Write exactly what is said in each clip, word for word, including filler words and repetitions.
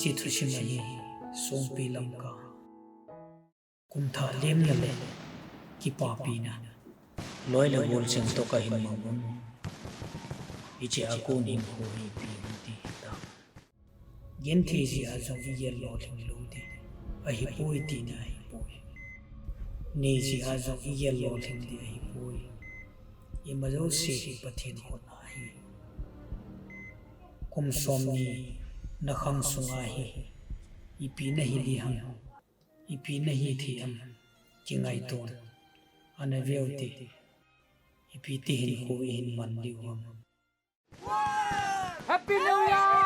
Hiche thusim ahi, Songpi Lamka. Kumthah lemna le kipapina, loi le gol cheng toh kahin mang un. Hiche a kon hinkho hi ipi ham ti hita. Genthei jeh a jong igel lolhing lou ding ahipoi tina ahipoi. Nei jeh a jong igel lolhing ding ahipoi. Ima jouse hi Pathen khut a ahi. Kum somni nakhang sunga hi ipi nahi ding ham, ipi nahi thei ham, kingaito in. Ana veu te, ipi ti hinkho ihin man diu ham. Happy New Year!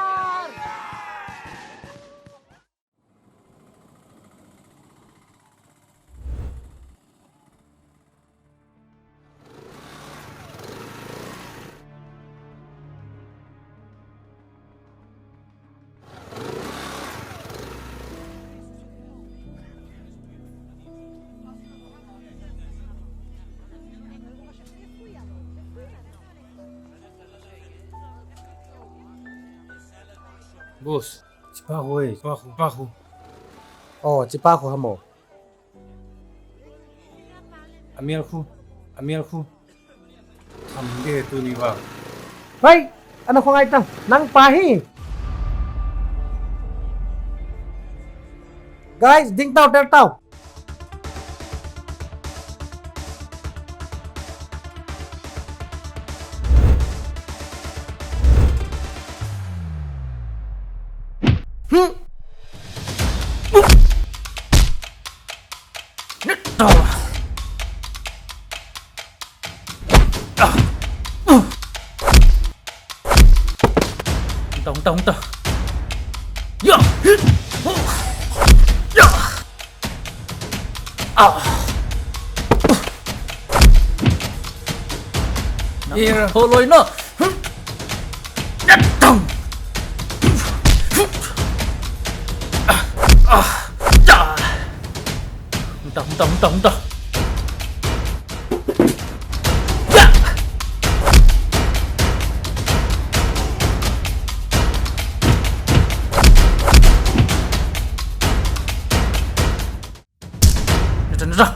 Boss, chipa ho, eh, chipa ho, chipa ho. Oh, chipa ho hamo. Amel khu, amel khu. Tham de tuni vang. Hei, ana khongai tang, nang pa hi. Guys, ding tau, tel tau. Hmm. Hung ta, hung ta, hung ta. Ya! Ya! Ah! Ira, holoi na. Hung ta, hung ta, hung ta, hung ta. Ya! Nata, nata.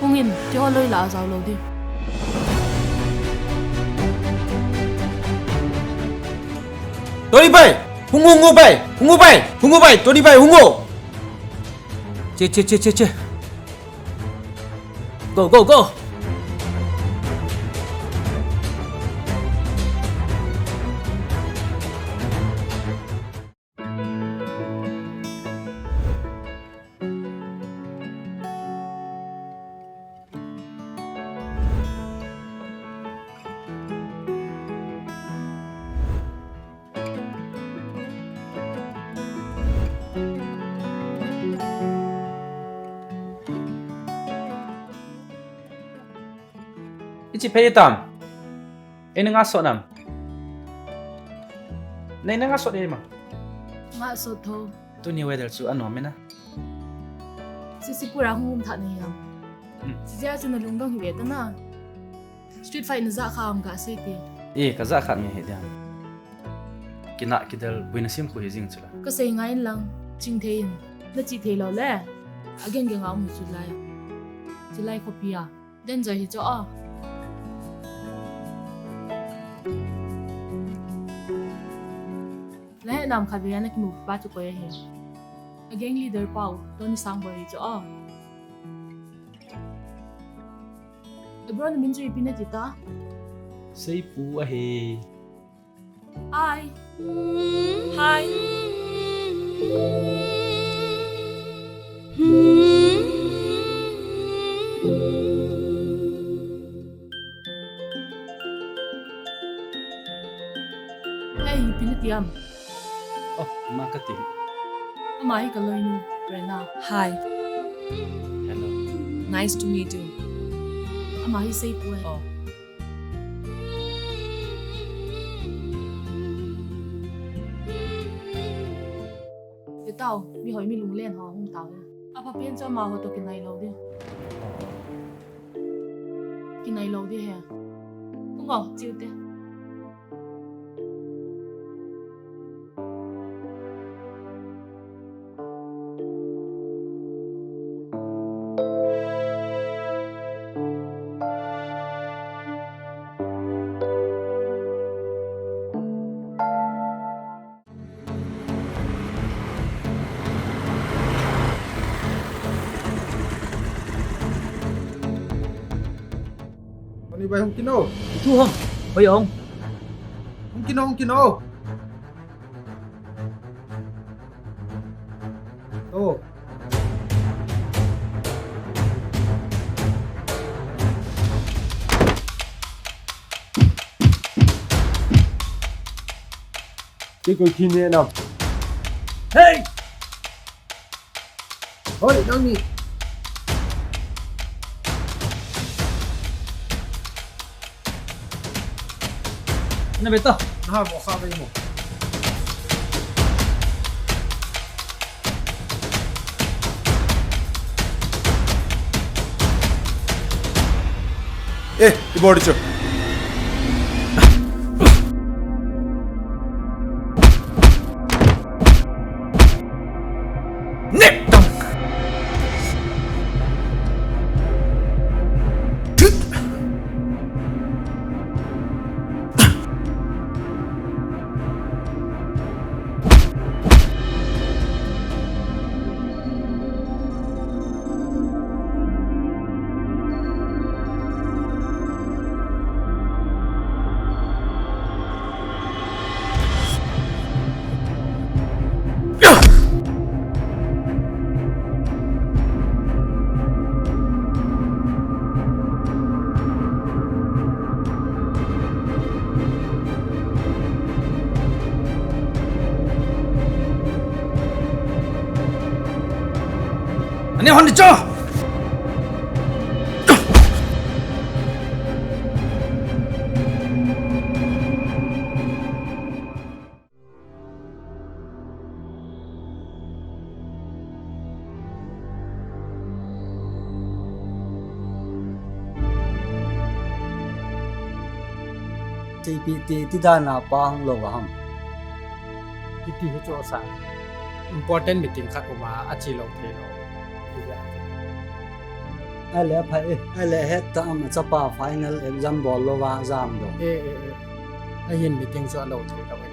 Hung in, keiho loi lah a jao lou ding. Tony bai! Hung, hung, hung bai! Hung bai! Hung bai! Tony bai, hung o! Che, che, che, che, che. Go, go, go! Ichi phei tam. Ei na nga sot nam. Nei na nga sot ei ma. Nga sot tho. Tuni weather chu anom e na. Sisi pura hung um tha nei yam. Hmm. Sisi a chu na lungdong hi ve ta na. Street fight na ja kha am ka sei ti. E, ka ja kha nge he dia. Kina kidel buina sim khu hi jing chula. Ka sei ngai in lang, ching thei in. Na chi thei lou le. Again ge nga um chu lai. Chu lai khopi a. Den joi hi chu a. La he nam khat ve a na kimu pa chu koi ahi. A gang leader pau, Tony Sangboi hi chu a. A bro na min chu ipi na ti ta? Seipu ahi. Hi. Hi. Hey, ipi na ti am? Oh, ima kati. Ama hi ka loinu, Rena. Hi. Hello. Nice to meet you. Ama hi Seipu e. Oh. Ve tau, mi hoi mi lunglen ho hung tau e. Apha pen chu amaho toh kinai lou ding. Kinai lou di he. Tung o, chiu te. Oni bai, hung kin o. Itu hong. Oi, hong. Hung kin o, hung kin o. O. Kei koi khin ne nam. Hey! Hoi, nangni. Na beta. Na ha, vo kha ve mo. Eh, i body chu. Nep tang. Ani hon di cho. Seipeh te, ti dan a pa hung lou a ham? Kiti hi chu sa. Important meeting khat um a, ache lou thei lou. Ahile apha e. Ahile het ta am, achapa final exam bol lou va jam doh. Eh, eh, eh. Ahin meeting chu alou thei lou ahi.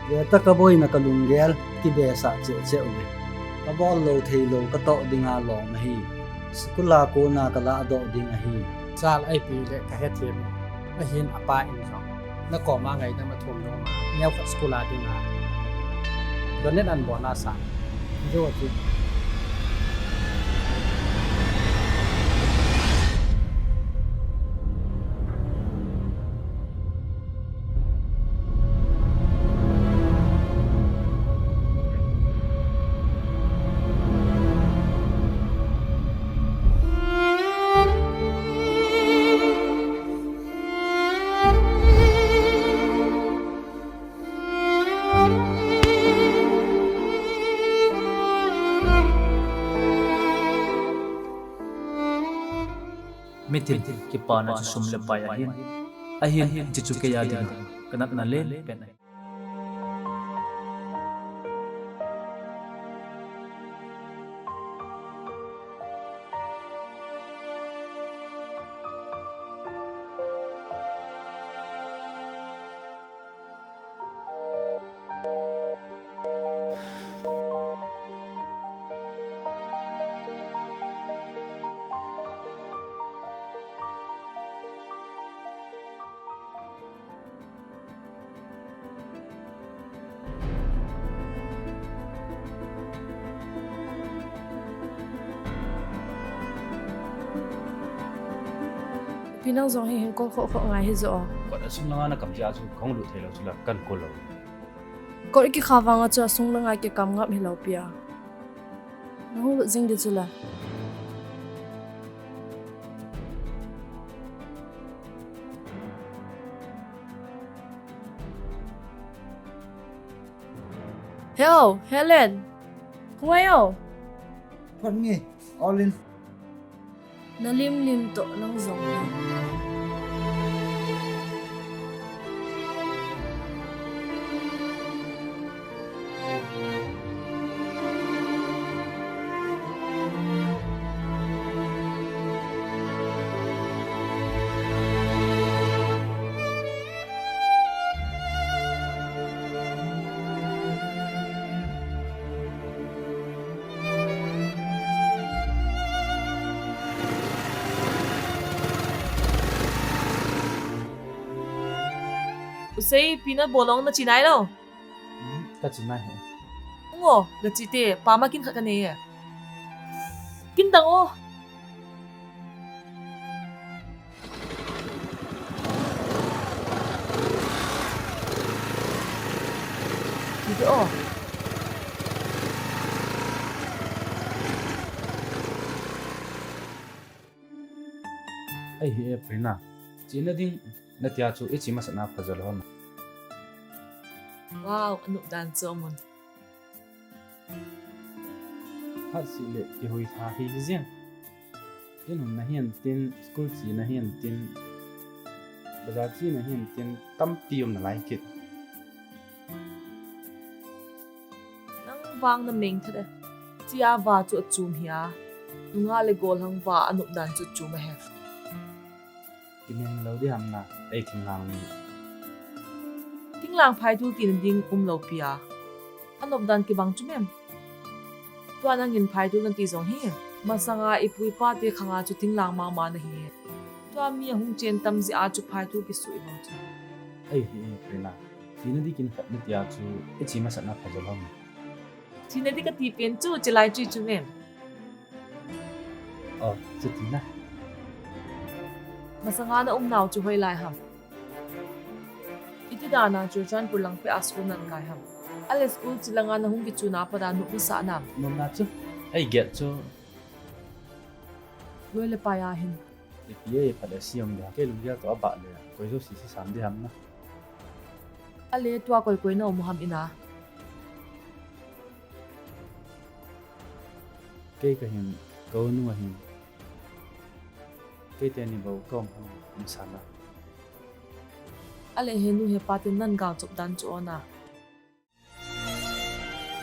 Ve ta, ka boina ka lunggel kibesah cheh cheh uve. Ka bol lou thei lou ka toh dinga lom ahi. School a kona ka ladoh ding ahi. Chal eipi le ka hethem. Ahin apa in jong. Na koma ngaidam athum nom a, neokhat school a dinga donate an bol nasa. Jou ati. Mitin kipana chu sum le pai ahin, ahin, hiche chu kei a dinga ka natna len pen ahi. Pi, nang jong hihin kol khoh khoh ngai hih jo. Kot asung langa na kam jeh a chu kahung lut thei lou chu la kan kol lou. Kot kikha vanga chu asung langa kikam ngap hilou pi a. Nahung lut jing di chu la. Heo, Helen. Hung ngai o. Phot nge, Olin. Na lim lim toh nang jong le. Sei, peanut bol ong na chi nai lo. Hmm, ka chi nai he. Ung o, ga chi te, pa ma kin khat ka nei e. Kin dang o. Video. Ahi e, Prina. Chena ding natia chu ichi masat na phajal hom. Wow, anop dan chu amun. Phat seh le kihui tha hi hi jeng. In umna hihen tin, school chena hihen tin, bazar chena hihen tin, tampi umna lai kit. Nang vang na meng thet e. Chia va chu achom hi a. Nungah le gollhang va anop dan chu achom ahi. Kimeng lou diham na, ei thinglhang ni. Thinglhang phaitol tina ding umlou pi a. Anop dan kibang chu mem. Tua nangin phaitol nati jong hi. Masanga ipu ipa te khanga chu thinglhang mama nahi. Tua mi ahung chen tam jeh a chu phaitol kisuh ibol chu. Ahi e, Prina. Chena ding kin khat natia chu ichi masat na phajal hom. Chena ding kati pen chu chelai chu chu mem. Oh, chuti na. Masanga na umnau chu hoilai ham? Iti dan a Churachandpur lang peh a school nan kai ham? Ale school chi langa nahung kichuna pat a nop nasah nam? Nom na chu. Ei get chu. Loi le pai a hin. Ipi e, phat le si um dia. Kei lunggel toh abah le, koi jouse sesam diham na. Ale tua koi koi na um u ham in a? Kei kahin, ka u nu ahin. Kei teni bou ka um ham, um sa na. Ale he nu he pa ten nan gal chop dan chu o na.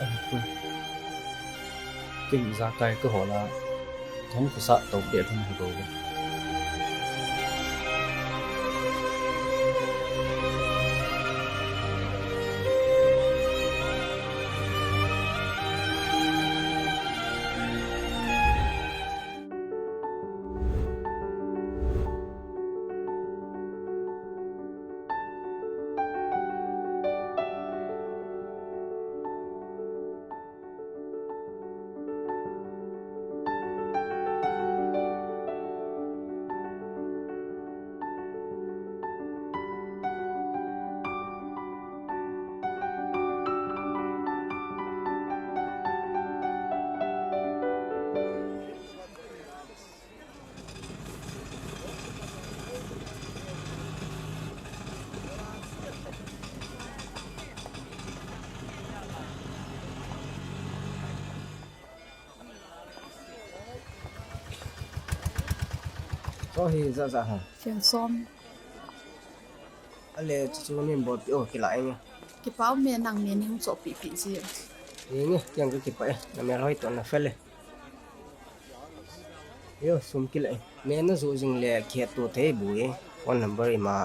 Ahi poi. Ken ijakai kahol a, kahung khosah tou peh lhon hi bou ve. Cho hi ja ja ha. Fiang som. Ale chu chu min bol pi o kila eng. Kipa um e nang min hung cho pi pi ji. Eng e, kiang ka kipa e. Na mel hoi to na fel e. Yo, sum kila e. Me na ju jing le kihet to thei bu e. Phone number ima.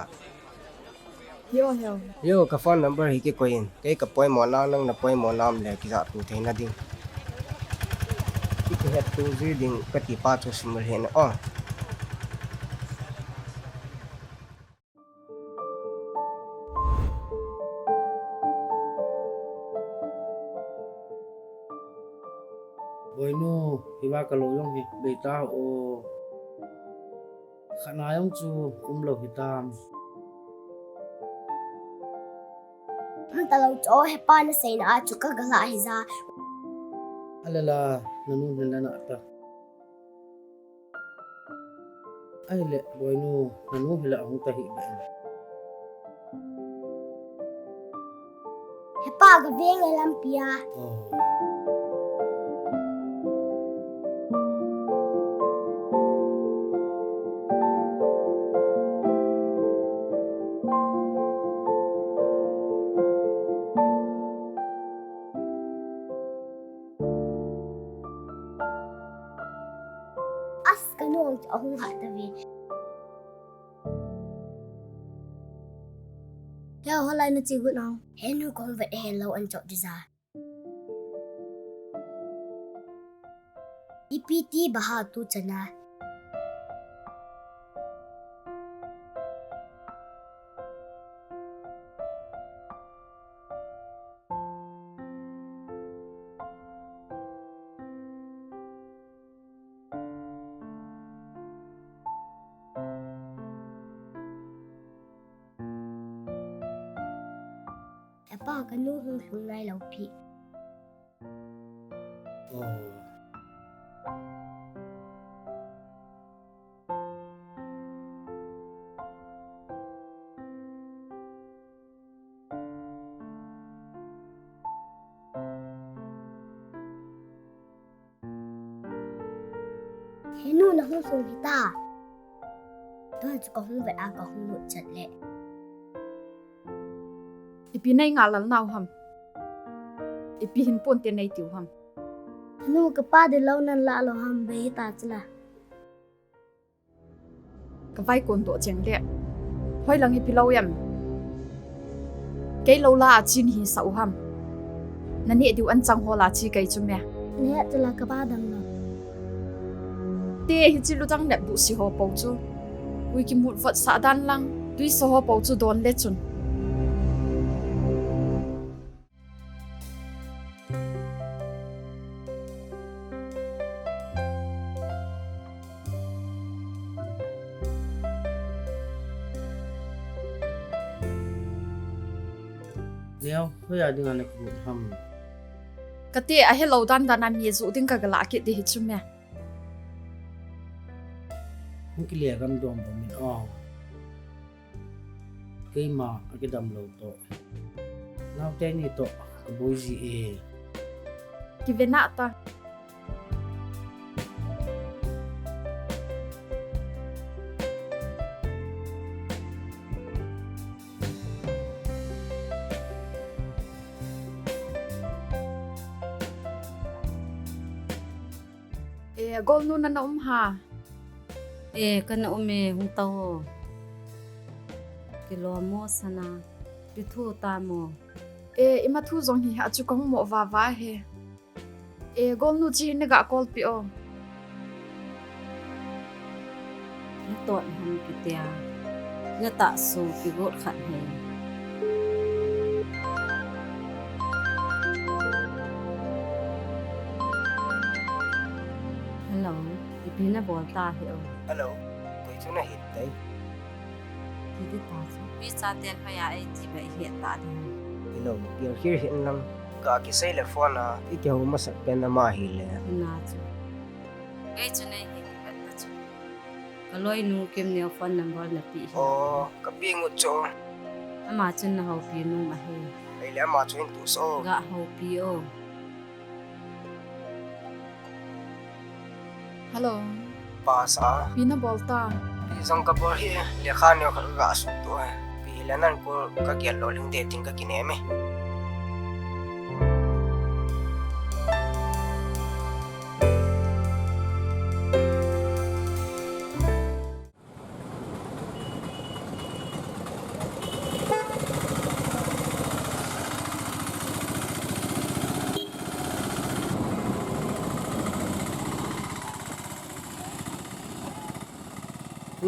Yo, yo. Yo, ka phone number hi kikoi in. Kei ka poimo na, nang na poimo na um le kijah to thei na ding. Ki kihet to ji ding ka ti pa chu sum le na o. Boinu, hiva ka lou jong hi, bei ta o. Khatna jong chu um lou hitam. Um ta lou chu, hepa na seina a chu ka ga la hi ja. Alela, na nu hin la na ta. Ahile, Boinu, na nu hi la hung ta hi be. Hepa ga ve nge lampi a. Oh. As, ka nu chu ahung hat ta ve. He, hoilai na chi gu nau. He nu kong vet he lo an chop di ja. Ipi ti ba ha tu chana. Pa, kanu hung lhung nailou pi. Oh. He nu, nahung lhung hita. Tua chu kahung vet a kahung lut chat le. Ipi nei ngalal nau ham? Ipi hin ponte nei tiu ham? Nu, kapa ding lou nan la lou ham, bei hita chula. Ka vaikon doh cheng le. Hoilang ipi lou em? Kei lou la a chi nahi sa u ham? Na neh diu anchang ho la chi kei chu me. Neh chula kapa dang lou. Te hichi lutang nep bu si ho po chu. Ui kimut vot sa dan lang. Tui sa ho po chu don le chun. Neo, hoiya dinga na kigot ham? Kate ahelou dan dan a mi ju ding kaga lah kit ding hi chu me. Hung kile gam dom dom in aw. Keima akidam lou toh. Naote ni toh kaboi ji e. Kive nata. E, Golnu nana um ham? E, kana um e, hung tao o. Kilom mo sana, kithu tam o. E, ima thu jong hi achu kahung mo vava hi. E, Golnu, chi hin naga call pi o. Natot ham kitia. Natah su kigot khat hi. Hello, ipi nabol ta hi o? Hello, koi chu nahi tai? Kiti ta chu. Mi chaten hoiya eiti ba ihet ta ding. Hello, gel khel hih in lang. Ga kisei le phone a ikihou masat pen ama hile. Hina chu. Kei chu nei hin ivet ta chu. Kaloinu Kimneo phone number napeh hi. O, kapeh ngut chu. Ama chun nahoupi nom ahi. Ahile ama chu hin tuso. Ga houpi o. Hello. Pasa. Ipi nabol ta? Ipi jong kabol hi, lekha neo khat kaga suhtuh e. Ipi hile nan call kagel lou lhing te tin kakinem e.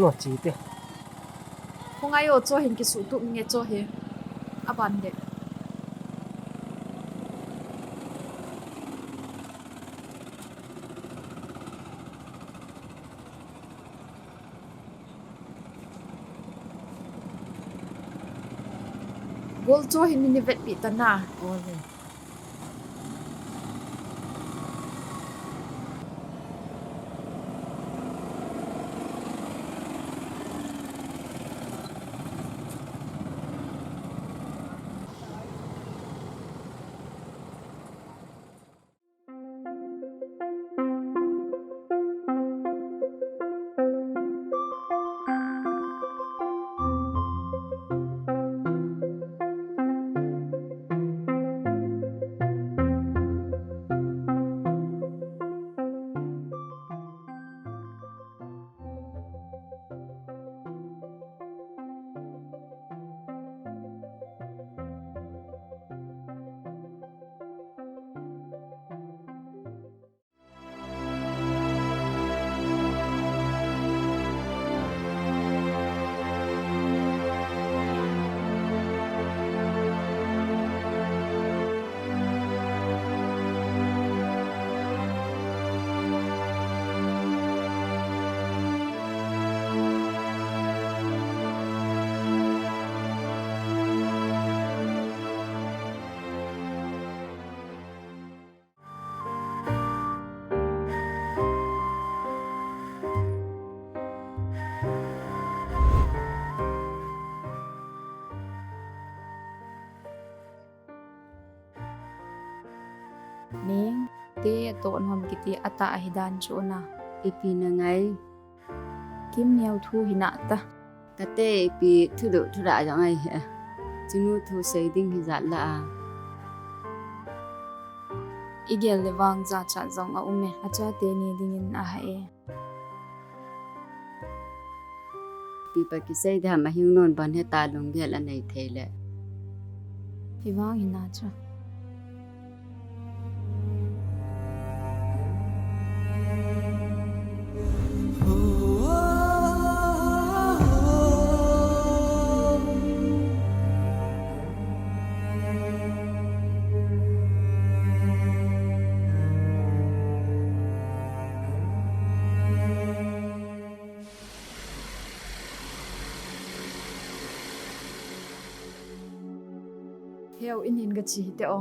Ngo chi te. Hung ngai o, cho hin kisuhtup nge cho hi. Aban de. Gol cho hin nei vetpi ta na. Ole. Ning, te atoh nom kiti atah ahi dan chu na. Ipi na ngai. Kim neo thu hi na ta. Kate ipi thudoh thudah jong ahi e. Chunu thu sei ding hi jat la a. I gel le vang jachat jong a um e. Achate ni dingin aha e. Ipi pa kisei diham, ahiu non ban heta lunggel anei thei le. Hivang hina chu. Heu, in hin gache hite o.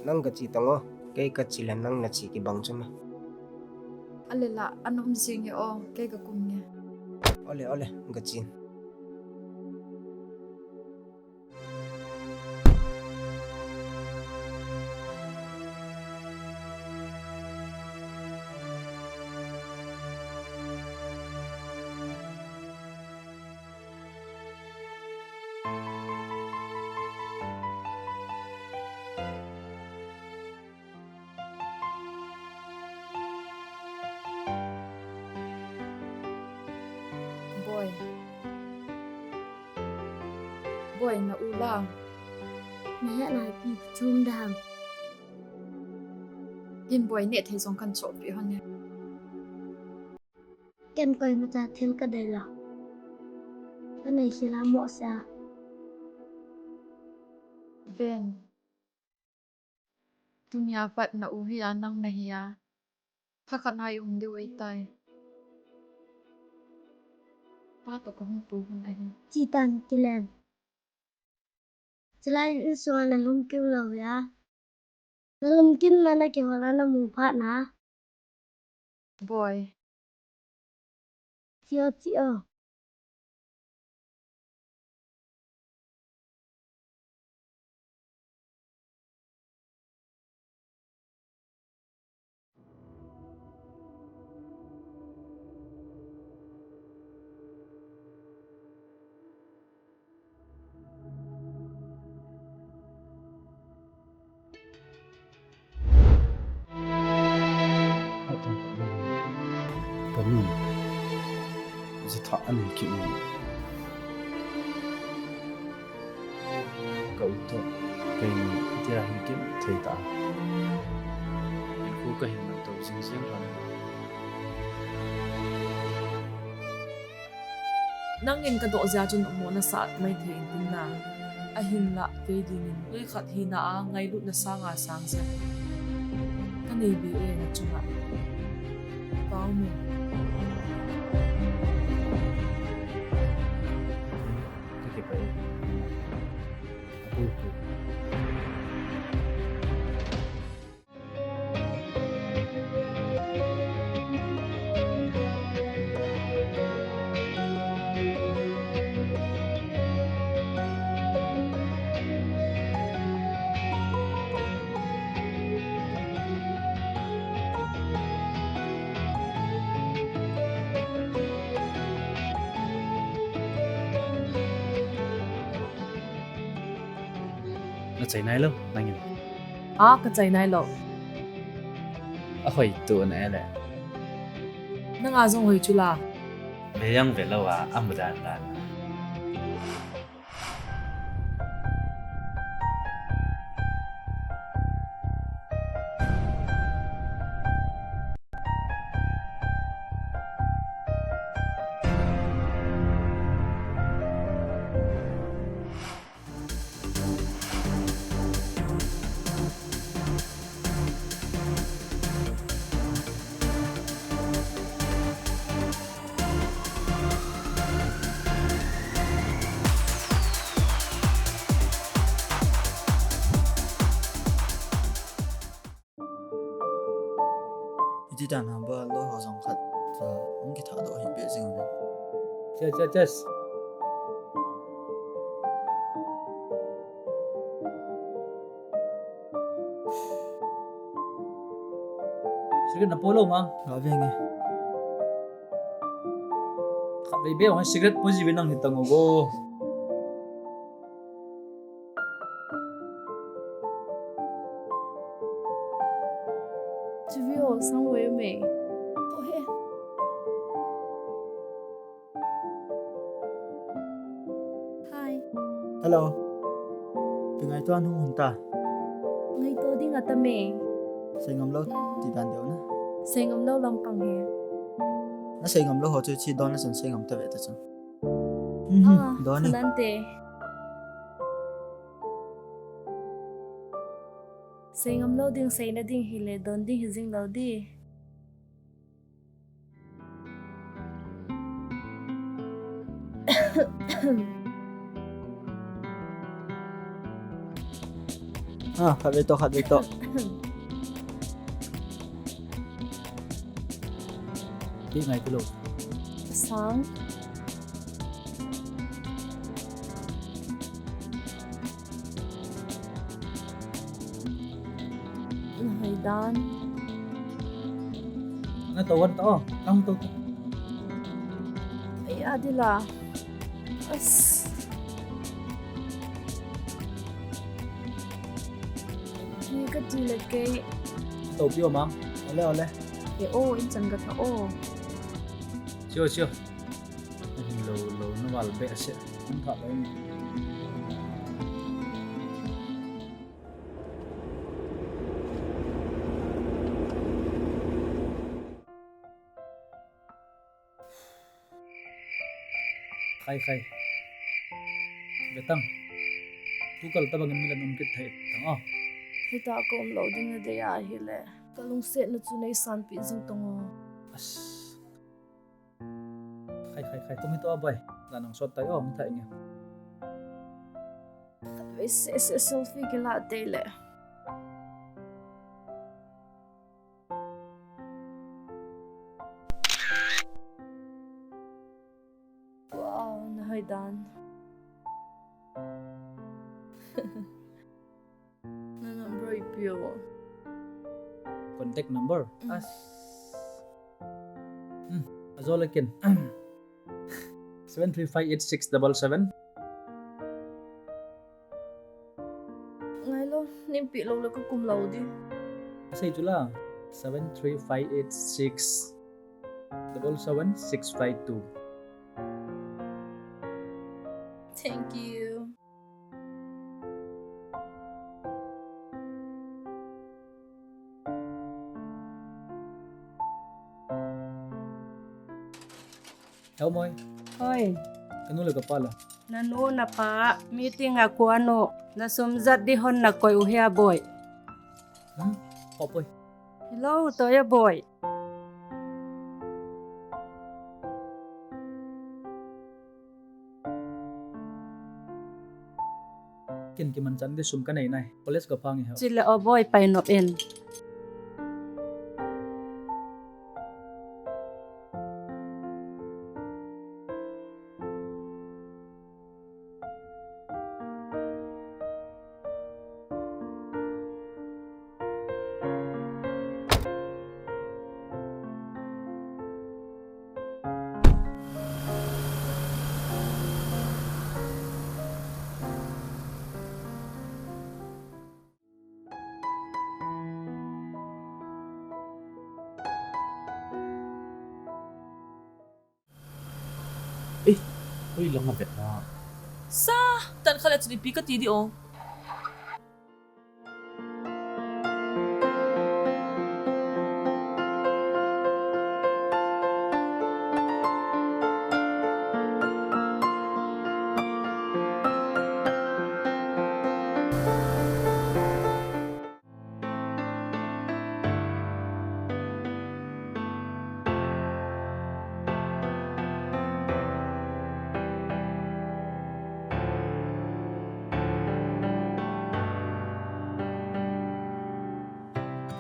Nang gache tan o, kei kache le nang nache kibang chu me. Ale la, ana um jing e o, kei kakum nge. Ole, ole, gache in. Boi. Boi, na u la. Na hetna ipi chom dam. Hin Boi, neh thei jong kan chohpeh hon e. Ken koimacha thil kadei lou. Kanei khel a mo sa. Ven. Tunia pat na u hi a nang nahi a. Thakhat na i um diu ahitai. Pa toh kahung pu hun ahi. Chetan Kilen. Chulai insunga nalungkim lou a. Nalungkim na nakihol a namu phat na. Boi. Chio, chio. Ka nun, jitha ani ki un. Ka u toh, keini, tia hin kim thei ta. Inkho ka hin man to jing jing lam. Nangin ka doh jeh a chun mo na sat mai thei intin na. Ahinlah kei dingin, kei khat hina a ngailutna sanga sang jeh. Ka nei be e na chunga. Pau mo. Ka kipah e. A pu pu. Na chai nai lou, nangin. A, ka chai nai lou. A hoi tu na e le. Nanga jong hoi chu la. Ve jong ve lou a, a mudan dan. Iti dan hamba lo ho jong khat, ah, hung kitha doh hi be jing uve. Yes, yes, yes. Cigarette na po lou mang. Ga ve nge. Khatvei beh hon cigarette po ji ve nang hi tang o go. Chu ve o, sang ve me. O he. Hi. Hello. Ipi ngaito a nahung hon ta? Ngaito ding ata me. Sei ngam lou ti dan deu na. Sei ngam lou lampang hi. Na sei ngam lou ho chu chi don na chun sei ngam ta ve ta chun. Mhm, ah, don ni. Nante. Sei ngam lou ding, seina ding hile don ding hi jing lou di. Ah, khatvei toh, khatvei toh. Ipi ngai ti lou. Sang. Nahoi dan. Na to wan to, tang to. Ai, adila. As. Ni ka ti le kei. To pi o mang. Ole, ole. E o, in chan ka tha o. Sio, sio. Lo, lo, na val be se. Ang tha lo. Khai, khai. Betang. Tu kal tabang in milan um kit thei tang o. Hita ka um lou ding na dei a hile. Ka lungsetna chu nei sanpi jing tang o. As. Khai, khai, khai. Kum hito a boi. La nang sot tai o, um thai nge. Khatvei se, se, selfie kila tei le. Wow, nahoi dan. Na number ipi o? Contact number? Mm. As. Hmm, ajo le kin. Seven three five eight six double seven. Ngai lo, nin pi lou le ka kum lou di. Sei chu la, seven three five eight six double seven six five two. Thank you. Hello, Moi. Hoi. Ka nu le ka pa la? Na nu na pa meeting a kon u, na sum jat di hon na koi u hia boi? Hmm? Ko boi. Hello, to ya boi. Ken kiman chan di sum ka nei nai. College ka phang i ha. Chile o boi pai nop in. Eh, hoi lang a vet na. Sa, tan kha le chun ipi ka ti di o.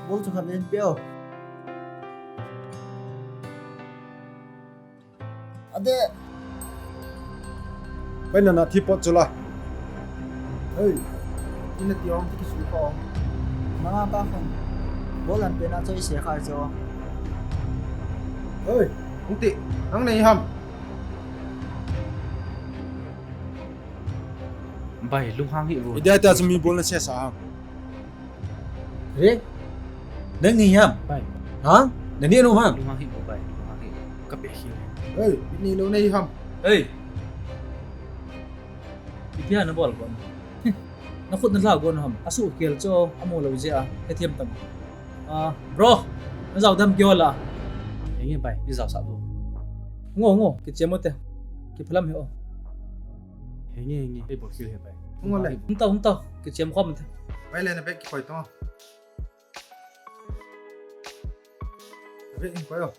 Bol chu khat ven peo. Ade. Pai na na thi pot chu la. Hei. Ina ti ong ti ki su ko. Manga ka khon. Bol an pe na choi se kha jo. Oi, hung ti, nang nei ham? Bai, lunghang hih vo. Idia ta chu mi bolna sesa ham? Re? Nang nei ham? Bai. Ha? Nang nei no ham? Lunghang hih vo bai, lunghang hih vo. Ka pe hi. Oi, nei lo nei ham? Ei. Ipi ham na bol kon? Na khut na la kon ham? Asuh kel chu amu lo jeh a, hethem tam. Ah, bro, na jao dam kio la. Henge bai, mi jao sa bu. Ngo, ngo, kichem mo te. Kiphalam he o. Henge, henge. Ei bol kil he bai. Ngo le. Hung tao, hung tao, kichem khom te. Bai le na bek kipoi to. Bek kipoi o.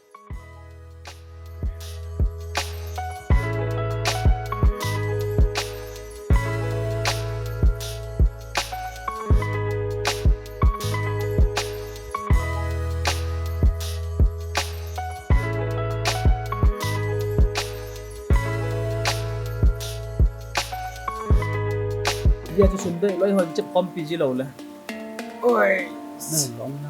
Dia chu sum dei loi hon chep khompi ji lo le. Oi. Nang long na.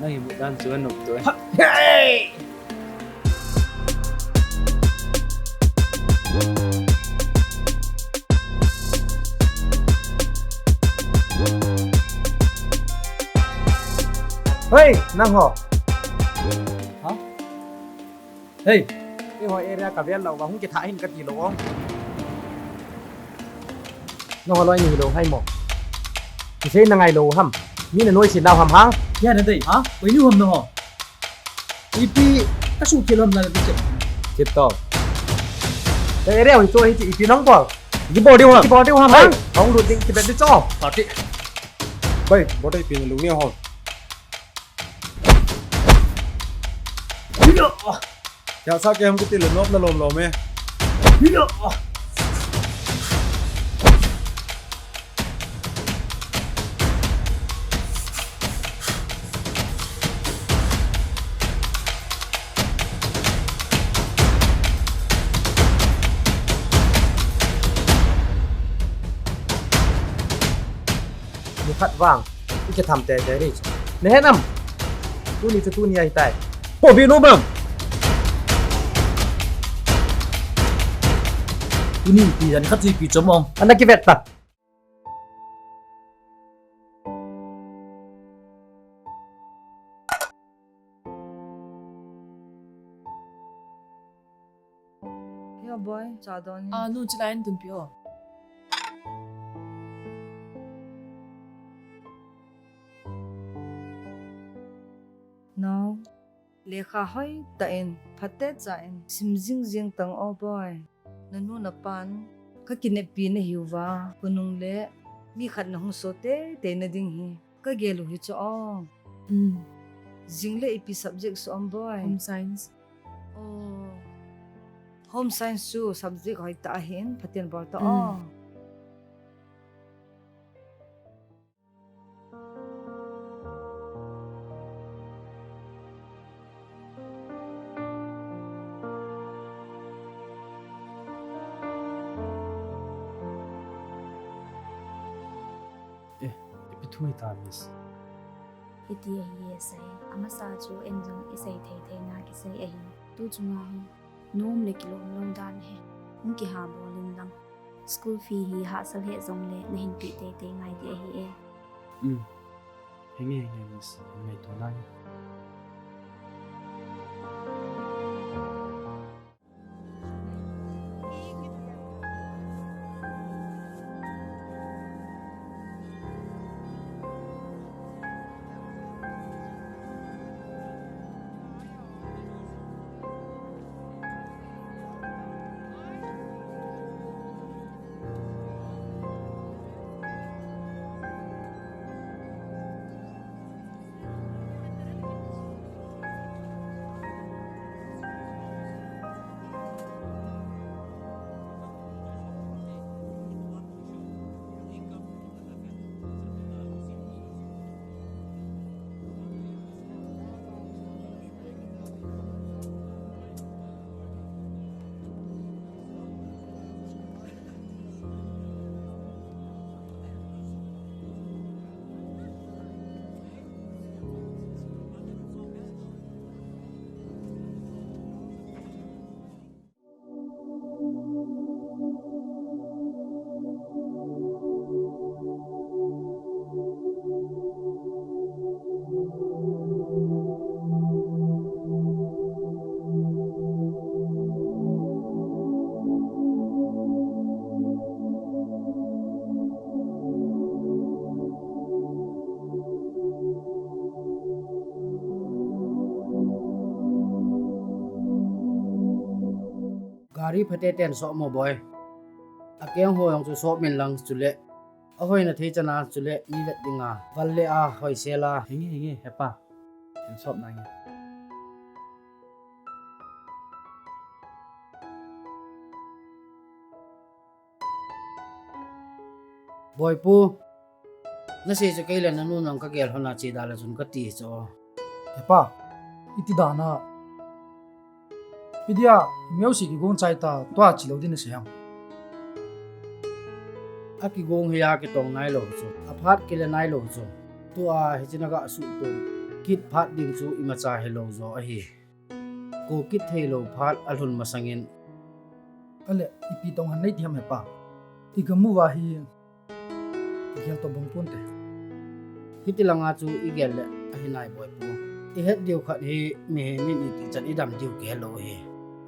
Nang hi bu dan chu anop tu. Ha, hey! Hei, nang ho. Ha? Hei. Eiho area ka vel lou va hung kitha hin kati lou o. Nangho loi ni lou hai mo. Kisei na ngai lou ham. Mi na noise lou ham ha. Ya na dei ha. Koi ni ham nangho. Ipi ka su kilo ham na ti che. Tip top. Te area hoi cho hi ti ipi nang bol. Ki bol diu ham. Ki bol diu ham. Hai. Hong lu ding ki bet di cho. Party. Bai, bol dei pi lung ni ho. Kya sa ke hum kiti le nop na lom lom e. Nikhat vang i kitham teitei ding chu. Na he nam? Tuni chu tuni ahi tai. Ho, bi nom nam? Tuni ipi jan khat chu ipi chom ong. Ana kivet ta. Yo boy, cha don ni. Ah, nu, chilai in tunpi o. Nao, lekha hoitah in, phatecha in, sim jingjing tang o boy. Nanu napan, ka kineppi nahiuva, khonung le, mi khat nahung so teitei na ding hi. Ka gel u hi chu o. Hmm. Jing le ipi subject so am boy? Home science. Oh. Home science chu subject hoitah ahin, phaten bol ta o. Hmm. Eh, ipi thu hita, miss? Hiti ahi e sai. Amasa chu en jong isei thei thei na kisei ahi. Tu chunga hi. Nom le kilom lom dan hi. Hung kiha bol in lang. School fee hi hahsa lheh jongle nahin pe teitei ngai ding ahi e. Um. Henge, henge, miss. Ngaito nang. Gari phatecha in sop mo boi. Akeng ho jong chu sop min lang chule ahoina thei chana chule mi vet dinga val le a hoisel a. Hinge, hinge, hepa. Hin sop nange. Boipu, nasei chu kei le nanu nang kagel hon a che da la chun kati chu. Hepa, iti dan a. Idia, miau si kigong chai ta, tua chi lou din nasei ham. Akigong hi a kitong nailou chu, aphat kile nailou chu. Tua hichina gasuh tum kit phat ding chu imacha hilou jo ahi. Ko kit theilou phat alhun masangin. Ale, ipi tong han nei ti ham hepa. Igamu va hi igel to bang ponte. Hiti langa chu igel le ahi nai boipu. Ihet diu khat hi mihem in iti chan idam diu kihelou hi.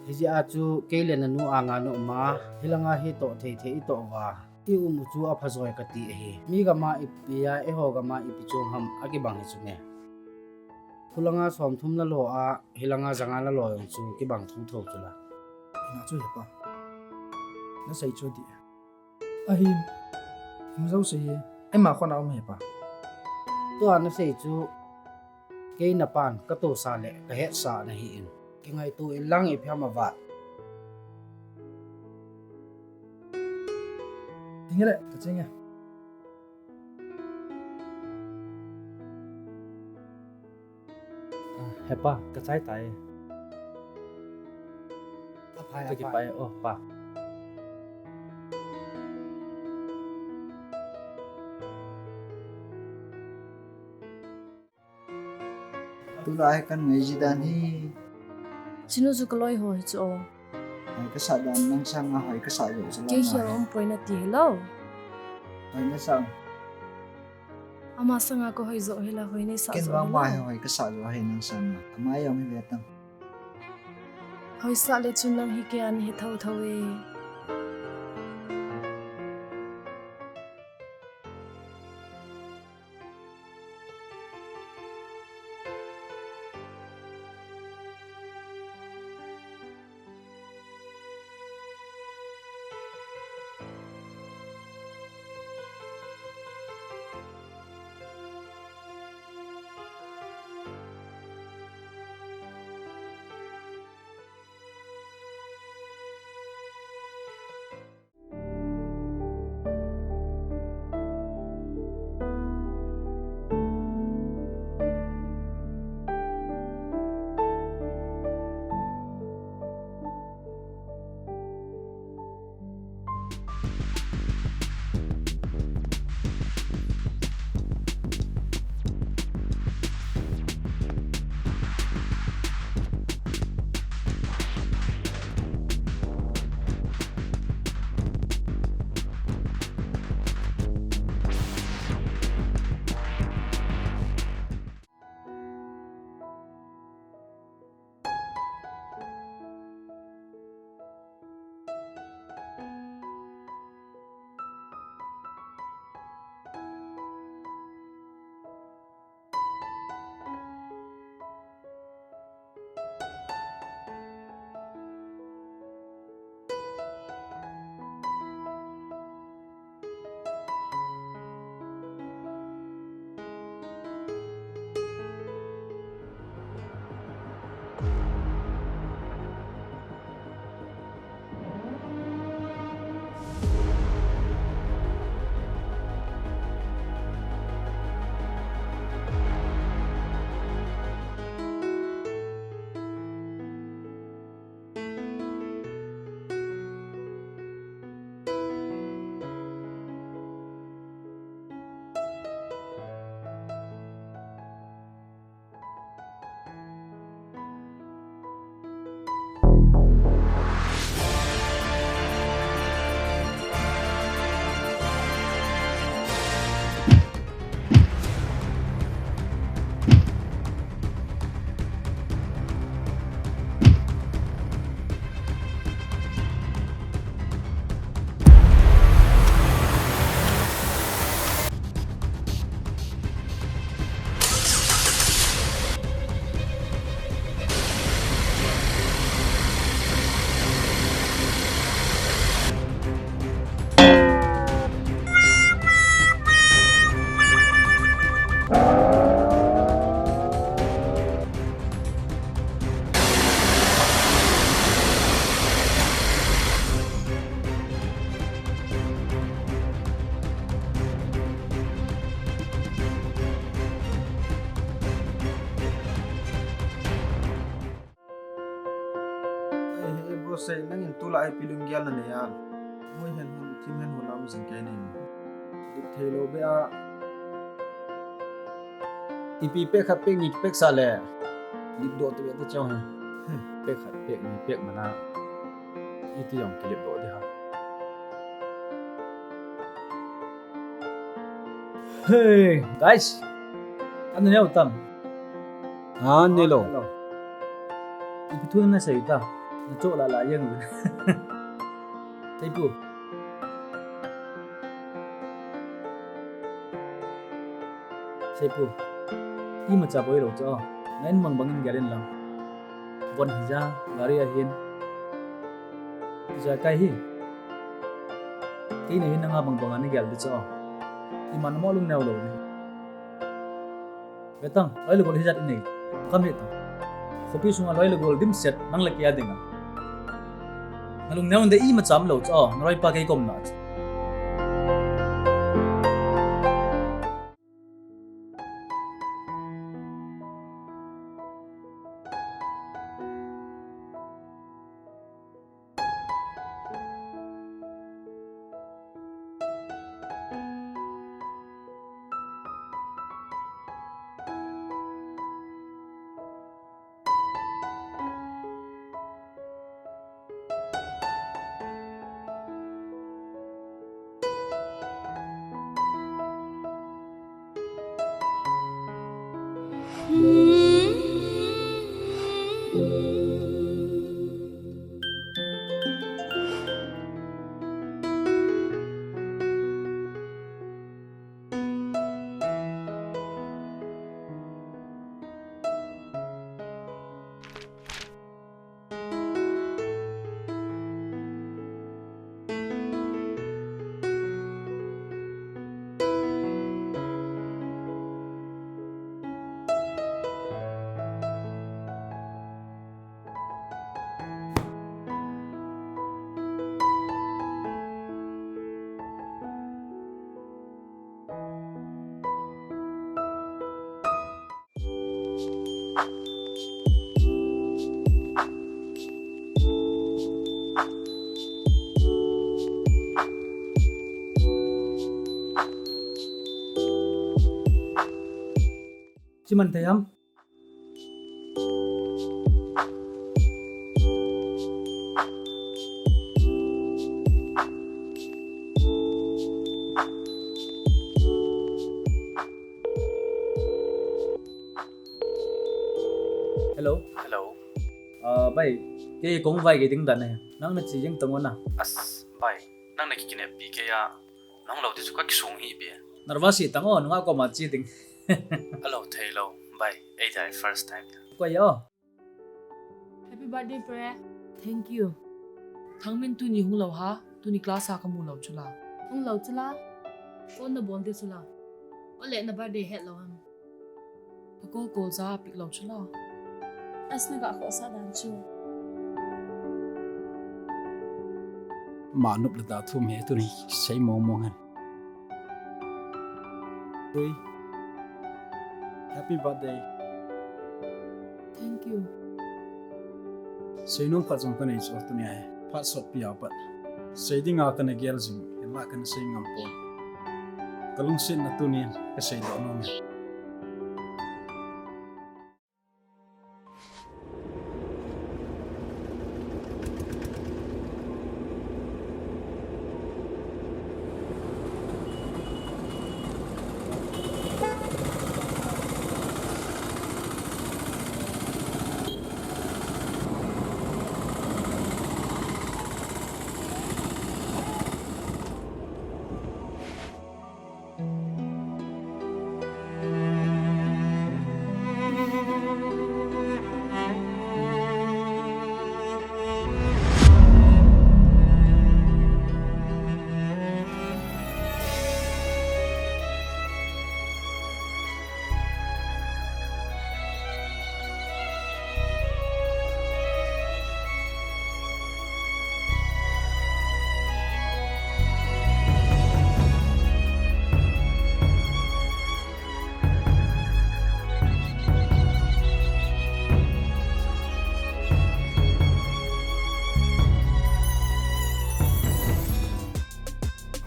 Hijeh a chu kei le nanu anga noma, hilanga hi toh thei thei itoh uva. I um u chu apha joi kati ahi. Mi gama ipi a, eiho gama ipi chom ham akibang hi chu me. Khulanga somthum nalo a, hilanga janga nalo jong chu kibang thou thou chu la. Ina chu hepa. Nasei chu di. Ahin. Hung jo sei hi. Eima khona um hepa. Tua nasei chu. Kei napan katosa le kahetsah nahi in. Kingaito in lang ipi ham avat. Hinge le, kachenge. Ah, hepa, kachai tai. Aphai, aphai. Kipah e, oh, pa. Tulai hi kangai ji dan hi. Chinu chu kaloi ho hi chu o. Hoi kasah dan nang sanga hoi kasah jo chu. Kei hial um poi nati hilou. Hoi nasah. Ama sanga kahoi jo hila hoi nei sah jo hila. Ken vang ma hi hoi kasah jo hi nang sanga. Ama jong hi ve tang. Hoisah le chun nang hi kei a nahi thou thou e. Sei nangin tulai ipi lunggel nanei a. Moi hen hun, thim hen hun a um jing kei nei. Dik thei lou beh a. Ipi pek khat pek ni pek sa le. Dik doh tu ya tu chong hen. Pek khat pek ni pek mana. Iti jong kilip doh di ha. Hey, guys. An neo tam. An neo. Ipi thu na sei ta. Na cho la la yang. Sei pu. Sei pu. Imacha boi lou cho. Nang mang bangin gel in lang. Von hija, gari ahin. Ija kai hi. Kei na hin nanga bang bang ani gel di cho. Iman mo lung neo lou ni. Betang, loi le gol hijat nei. Kam hi ta. Khopi sunga loi le gol dimset nang le kei a dinga. Na lung neo de imacha um lou cho. Na loi pa kei kom na. Chiman tayam. Hello. Hello. Ah, bai, kei kong vai kei ding dan e. Nang na chi jeng tang o na. As, bai, nang na kikineppi kei a. Nang lou ti chu ka kisung hi be. Nervous hi tang o, nunga koma chi ding. Alo thei lou, bai, ei dai first time. Koi o. Happy birthday, Pre. Thank you. Thangmin tuni hung lou ha, tuni class a ka mu lou chula. Hung lou chula. Phone na bol de chula. Ole na birthday het lou ham. Ka call call ja pick lou chula. As na ka khosa dan chu. Ma nup le da thum he tuni sei mong mong hen. Ui. Happy birthday. Thank you. Seinom khat jong ka nei chu tuni a hi. Phat sotpi a pat. Sei dinga ka na gel jing, hinla ka na sei ngam pon. Ka lungsetna tunin ka seidoh nom e.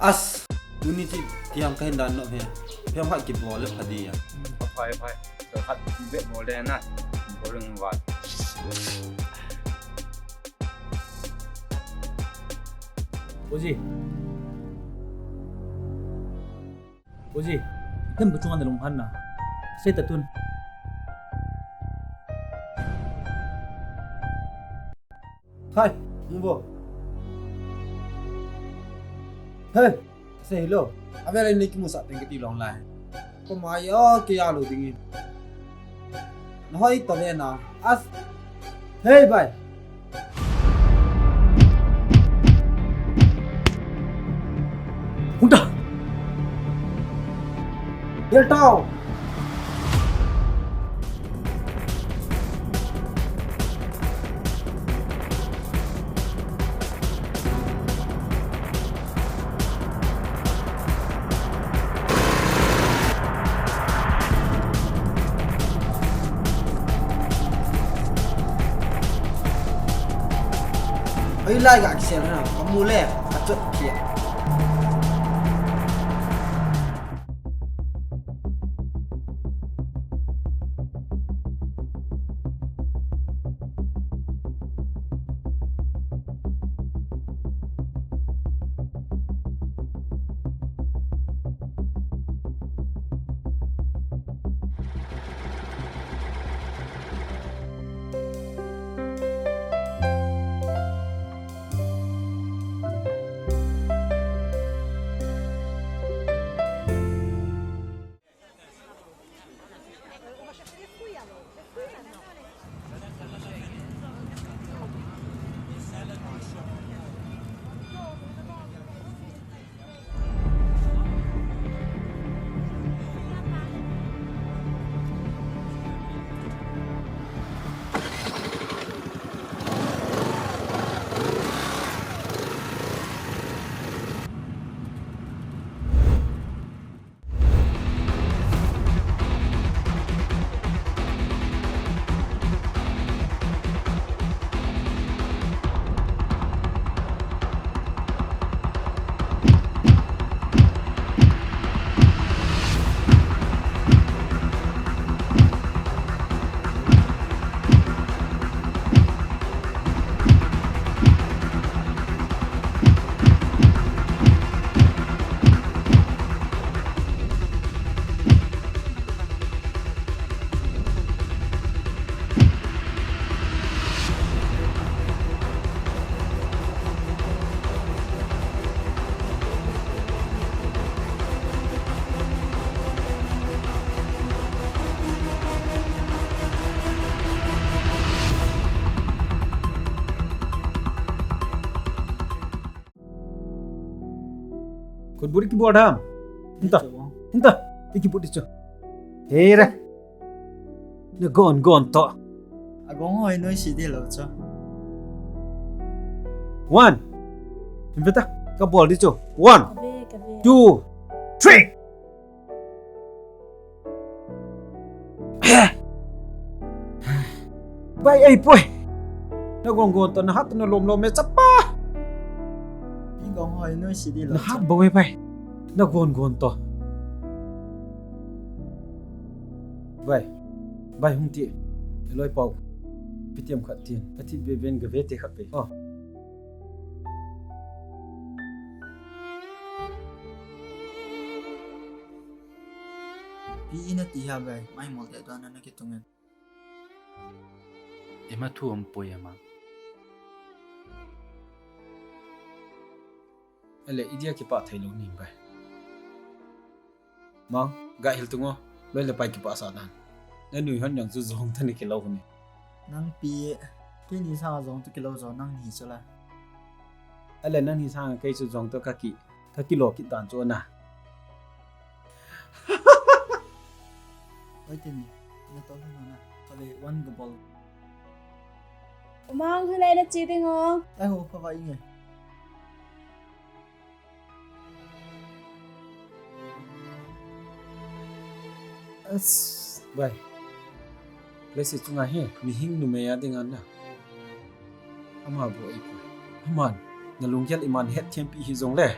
As, tuni ti tiang kahin dan nom he. Phem khat kibol le pha dia. Phai, phai. Khat be bol le na. Bol ring vat. Oji. Oji, ipi bu chunga nalung han na. Sei ta tun. Hai, Mbo. Hey, sei hello. Avel ni kimu sa teng kati long lai. Ko mai o ke ya lo ding in. Nahoi to ve na. As. Hey, bye. Hung ta. Del tao. Hoilai ga kisel na, kamu le, kachot kia. Khutbut i kibol ham? Hinta. Hinta. I kibut di chu. Hei re. Na gon gon to. Agong hoi noi si di lo chu. One. Hinta. Kabol di chu. One. Kabe, kabe. Two. Three. Bai, ei, poi. Na gon gon to, na hat na lom lom me chapa. I gon hoi noi si di lo. Na hat bo, ei, bai. Na gon gon to. Bai. Bai, hung ti. Loi pau. Pi tiam khat tin. Ati be ben ga ve te khat be. Oh. Pi ina ti ha bai, mai mol te dona na kitung in. Ima thu um poi ama. Ale, idia kipah thei lou ni bai. Mang, ga hil tungo, loi le pai kipah sa dan. Na nui hon jong chu jong ta ni kilou ni. Nang pi, kei ni sa jong tu kilou jong nang ni chu la. Ale nang ni sa kei chu jong tu ka ki, ka kilou kit dan chu na. Oi, tin, na to na na. Kale, one go ball. Umang, hilai na chi ding o. Ai ho, ka vai nge. As, bai. Leiset chunga hi, mihing numei a dinga na. Ama bu ei poi. Aman, na lunggel iman hetthem pi hi jong le.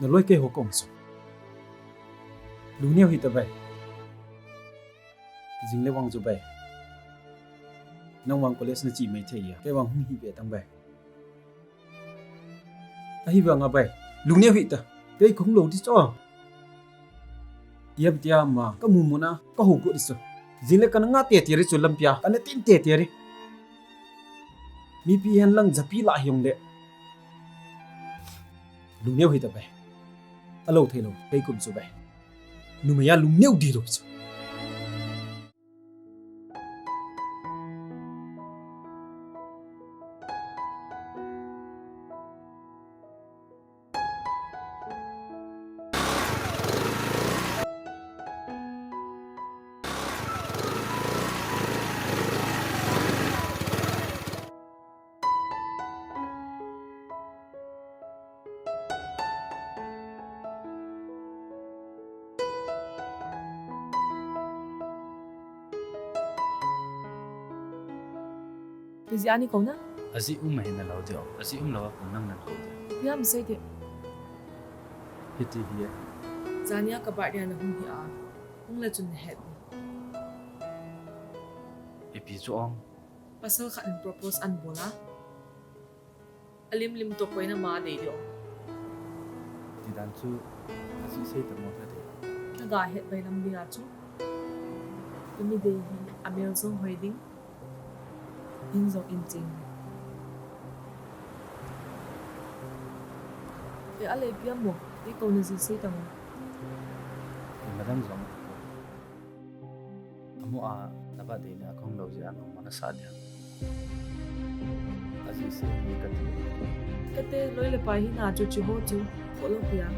Naloi keiho kong chu. Lungneo hita bai. Jing le vang chu bai. Nang vang college nache mai thei a. Kei vang hung hi ve tang bai. Ahivanga bai. Lungneo hita. Kei kahung lou ding chu. Ipi ham tia ma, kamu muna, kahou got ding chu. Jing le kana nga tete ding chu lampia, kana tin tete ding. Mipi hen lang japi lah hijongle. Lungneo hita bai. Alou thei lou, kei kum chu bai. Numei a lungneo ding lou chu. Ipi jeh a nei kou na? Ajeh um ahi nalou diu. Ajeh umlou a kon nang nakou diu. Ipi ham sei ding. Hiti hi e. Jani a ka birthday a nahung hi a. Hung le chun nahet ding. Ipi chu ong. Pasal khat in propose ahin bol a. Alim lim toh koima dei ding. Tidan chu ajeh sei tamo ta dei. Naga het bai lam ding a chu. Imi dei hi amel jong hoi ding. In jong in ching. E ale ipi ham mo, nei kouna jeh sei tamo. Imadang jong. Amu a, na birthday ni a kahung lou jeh a nangma nasa dia. Ajeh sei hi kati. Kate loi le pai hina chu chuho chu khoh lou pia.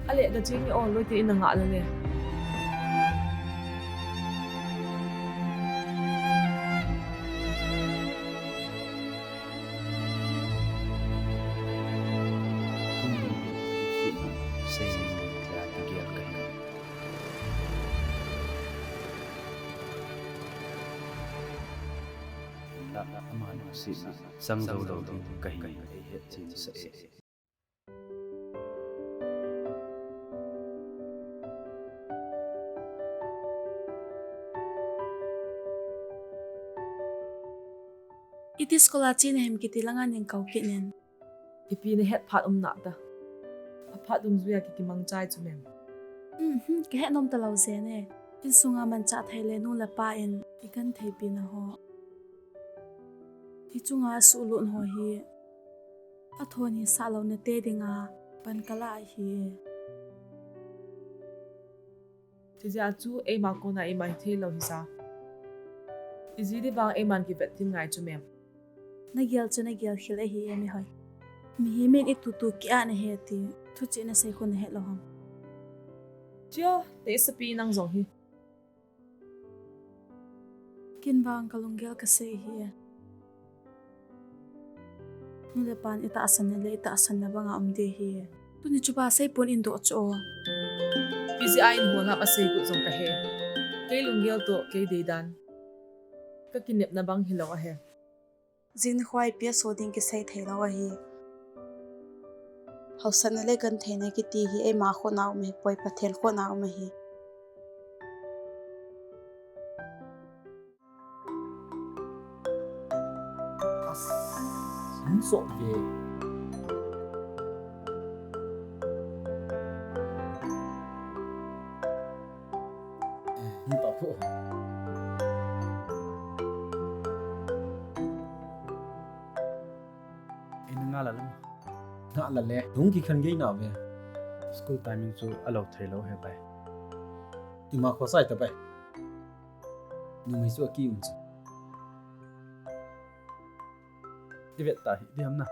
Ale kaching ni o loi te in a nga le le. Sei ni tia kigel kahi. Hinla, ama lungsetna chang jou lou ding kahi, eihet chen sah e. Iti school a chena ham kiti langa nei kou kit in. Ipi nahet phat um nante. Aphat dungjuia ki kimang chai chu mem. Um, hmm, kahet nom talou jeng e. Insunga manchah thei le nu le pa in igenthei pina ho. Ichunga suhlut ho hi. Athon hi sah louna te dinga pan kala ahi. Tijeh a chu eima kona eima hithei lou hisa. Iji di vang eiman kivet thim ngai chu mem. Nagel chu nagel khel ahi e Mihoi. Mihem in itutu kia nahe ti. Thuchih nasei khu nahet lou ham. Chia, teisapi nang jong hi. Ken vang kalunggel kasei hi. Nu le pan itahsan na le itahsan na banga um ding ahi. Tuni chuba seipon in doh chu o. Ipi jeh a in hon ham asei got jong kahe. Kei lunggel toh kei deidan. Kakinepna bang hilou ahi. Jing nikho a ipi aso ding kisei thei lou ahi. Hausatna le gentheina kiti hi eima khut a um ahipoi, Pathen khut a um ahi. As, hung soh ve. Eh, hung tah phoh. Ei na nga la le. Nga la le. Hung kikhen gei na ve. School timing chu alou thei lou he bai. Ima kho sai ta bai. Numei chu aki um chu. I vet ta hi, di ham na.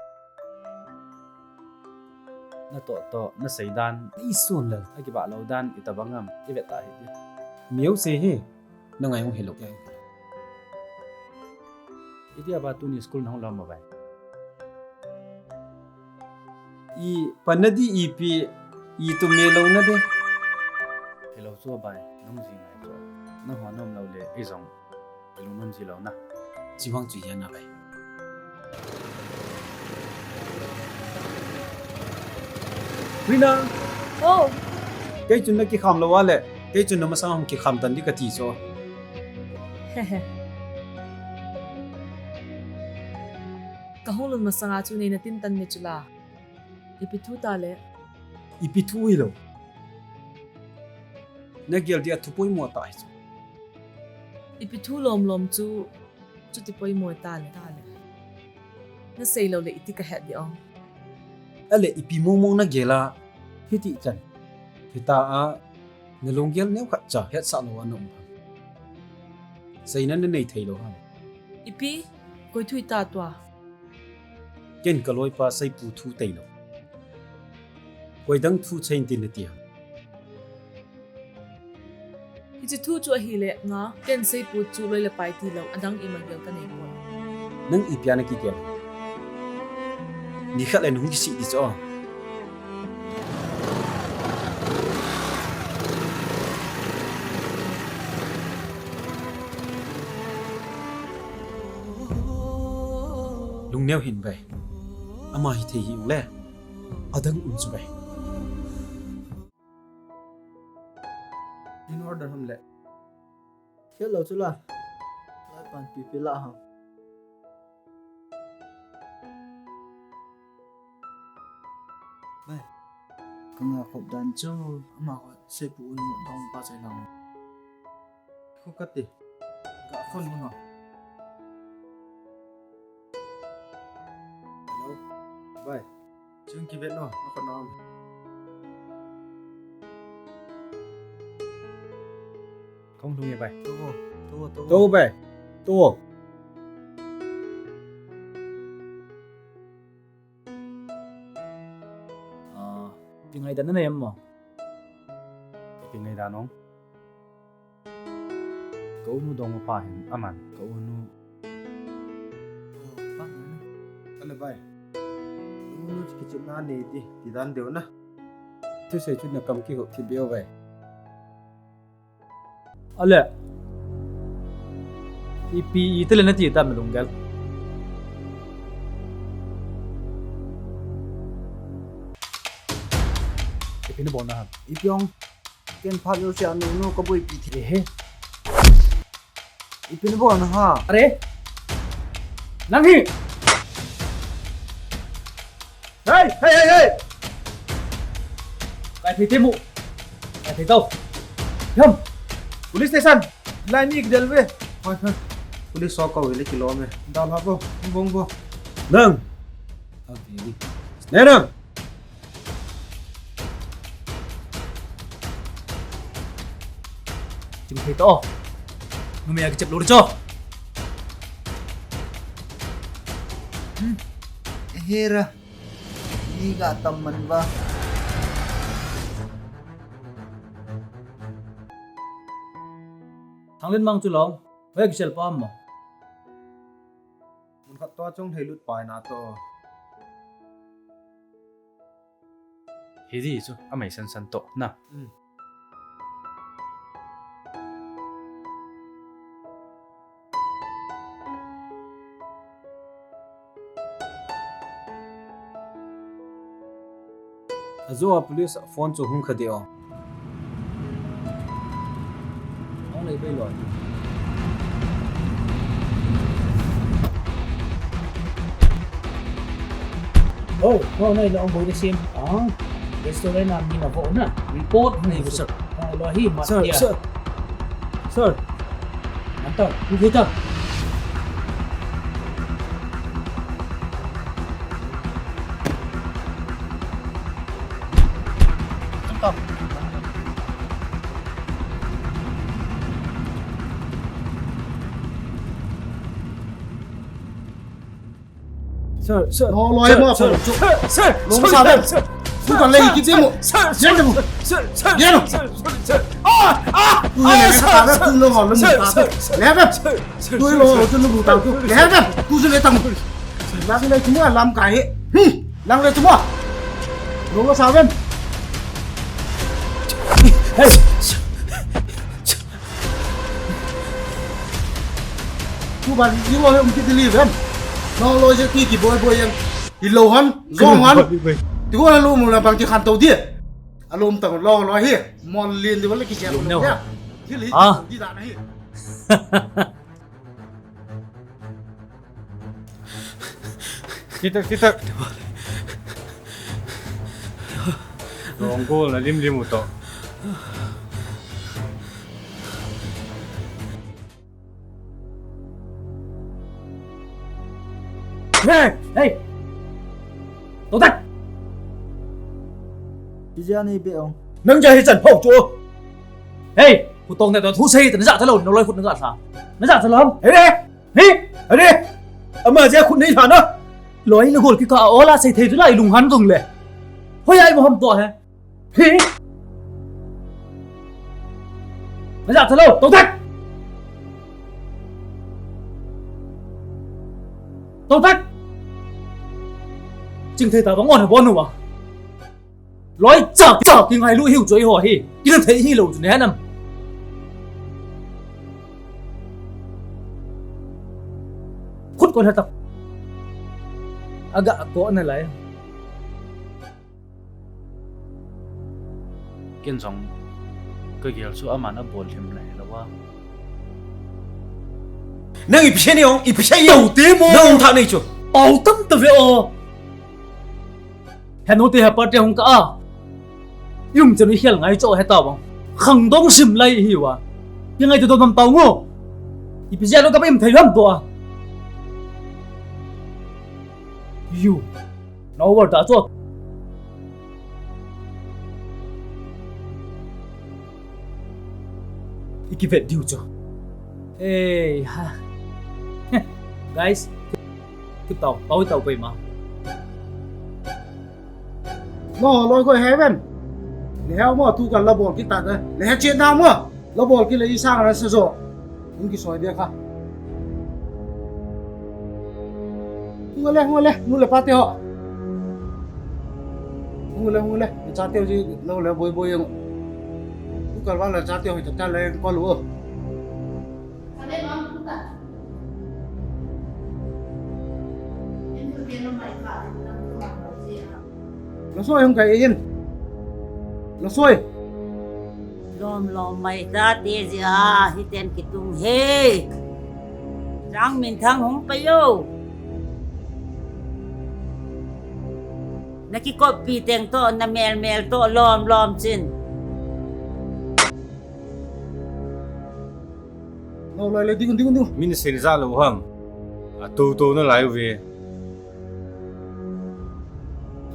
Na toh toh, na sei dan, na i sun le, a kibah lou dan, i tabang am, i vet ta hi di. Miu sei hi, na ngai hung hilou. I dia ba tuni school na hung lou ma bai. I panna di ipi, i tum me lou na de. Hilou chu bai, nung ji ngai chu. Na hua nom lou le, i jong. Ilungnom ji lou na. Chivang chu hian a bai. Rina. Oh. Kei chun na kikham lou a le, kei chun na masang hung kikham tan di kati chu. Ka hung lut masang a chu nei na tin tan ni chu la. Ipi thu ta le. Ipi thu hilou. Na gel dia thu poimo ta hi chu. Ipi thu lom lom chu, chuti poimo ta le, ta le. Na sei lou le iti ka het di ong. Ale ipi mong mong na gel a, hiti chan. Hita a, na lunggel neo khat cha, hetsah lou a na um ham. Seina na nei thei lou ham. Ipi, koi thu ita tua. Ken ka loipa Seipu thu tei lou. Koi dang thu chain tin na ti ham. Hiche thu chu ahile nga, ken Seipu chu loi le pai ti lou, adang ima gel ka nei poi. Nang ipi a na kigel. Ni khat le nung kisih di chu. Lungneo hih in ve. Ama hithei hih u le. Adang um chu ve. In order ham le. Khel lou chu la. Lai pan pipi la ham. Bai. Ka nga khop dan chu, ama ko Seipu nu dong pa chai lang. Khu kati. Ka phone mo. Hello. Bai. Chung kivet no, na khon na. Kong lung ye bai. To, to, to. To bai. To. Ah, ipi ngaidan na nei em mo? Ipi ngaidan ong? Ka unu dong pa hin aman, ka unu. Oh, pa na. Ale bai. Unu kichepna nei di, ti dan deu na. Thusei chu na kam kihou thip beu bai. Ale. Ipi, iti le na ti ta mi lunggel. Ipi na bol na ham. Ipi ong. Ken phat lou sia nu nu ka boi pi the. Ehe. Ipi na bol na ha. Are. Nang hi. Hey, hey, hey, hey! Kai thei te mu. Kai thei tau. Yam. Police station. Lai mi kidel ve. Hoi, hoi. Police so kau ve le kilom e. Dal ha bo. Bong bo. Nang. Nang. Chim thei to. Numei a kichep lou di cho. Hmm. Hera. Ni ga tam man ba. Thanglen mang chu long. Hoi kichel pa mo. Mun khat to chung thei lut pai na to. Hiti chu, amei san san to, na. Mm. Ajo a police phone chu hung kha di o. Hung lei bei loi. Oh, no, no, no, ong boi na sim. Ah, restaurant na mi na vo na. Report na, sir. Ah, lo hi, mat sir, dia. Sir. Sir. Anta, tu kita. Anta. Sir, sir. No, loi sir, mo, sir, sir, sir, sir, sir, sir, sir, sir. Lu ka lei kiti mo. Sir, sir, sir, sir, sir. Ye no. Sir, sir, sir. Ah, ah, ah, sir, sir. Tu le ka ta, tu lo ho, lu ta. Sir, sir, sir. Le ba. Sir, sir, sir. Tu lo ho, tu lu ta. Le ba. Tu le ta. Lang le tu mo lam kai. Hmm. Lang le tu mo. Lo ka sa ben. Hey. Chu ban, ni lo he um kiti li ven. No lo je ti kiboi boi yang. Hilou han, zong han. Tigol alom u le bang kikhantou di. Alom tang lo lo hi. Mol lien di bol le kichel lo dia. Thil hi di da na hi. Kitak, kitak. Rong gol na lim lim u to. Hey, hey. Totak. Ijia nei be ong. Nang ja hi chan phau chu. Hey, khu tong ne to thu sei ta na ja ta lo, na loi khut na ga sa. Na ja ta lo. Hey, hey. Hi! Are! Ama jia khut nei tha na. Loi le gol kikah a ola sei thei chu lai lunghan jong le. Hoi ai mo ham to he. Hi! Na ja tha lo, to tak. To tak. Ching thei ta bang on bon wa. Loi chak chak kingailu hiu chu eiho hi. Kina thei hilou chu ne nam. Khut kon ha tak. Aga ko na lai. Ken jong ka gel chu aman abol him lai lo wa. Nang ipi sei ni ong, ipi sei ong. Te mo. Nang ong tha nei chu. Pau tam ta ve o. Henu te ha party hung ka a. Yung chanu hial ngai cho he ta bang. Khang dong sim lai hi wa. Ki ngai to dom tau ngo. Ipi jia lo ka pa im thei lam to a. You. No war ta cho. Iki vet diu cho. Hey ha. Guys. Kip tau, pau tau pei ma. Mo, loi koi heaven. Le heo mo, tu kan la bol kit ta de. Le he chet na mo. La bol kit le isang ra se jo. Hung kisoi dia kha. Hung le, hung le, nu le pa te ho. Hung le, hung le. Cha te ho ji lo le boi boi yang. Tu kan wa la cha te ho ta le ko lo. Lasoi hung kai in. Lasoi. Lom lom mai ta te jia hiten kitung he. Jang min thang hung pa yo. Na kikoppi teng to, na mel mel to, lom lom chin. Lo loi le ding ding ding. Min sin za lo ham. A to to na lai ve.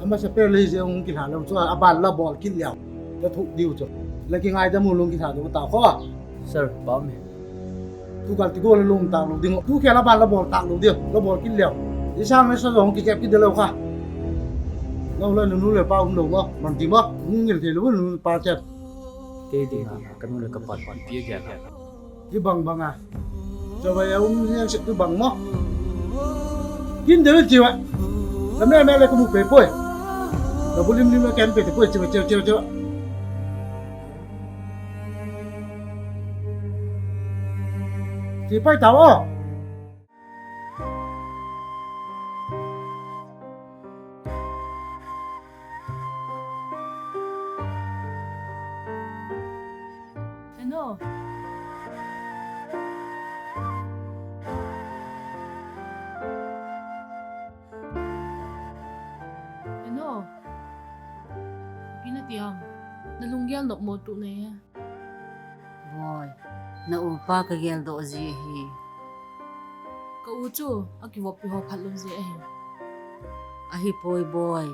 Ama sa per le je ung ki la lo chu a ban la bol kit liao. Ta thu diu chu. La ki ngai da mu lung ki tha do ta kho. Sir, ba me. Tu kal ti go le lung ta lo ding. Tu ke la ban la bol ta lo ding. La bol kit liao. Isang le sa jong ki jep ki de lo kha. Lo loi nu le pa um lo ma. Man ti ma. Ung ngil te lo nu pa chet. Kei ding a, ka nu le ka pa, pa, pi a gen a. Ti bang bang a. Chabai a um hian sek ti bang mo. Kin de ti wa. Ka me me le ka mu pe poi. Ka bu lim lim le ken pe ti poi, chiwa, chiwa, chiwa, chiwa. Ti pai ta wa. Eno. Eno. Ipi na ti ham? Na lunggel nop mo tu nei he. Boi, na upa ka geldoh ji ahi. Ka u chu a kivoppi ho phat lou ji ahi. Ahipoi boi.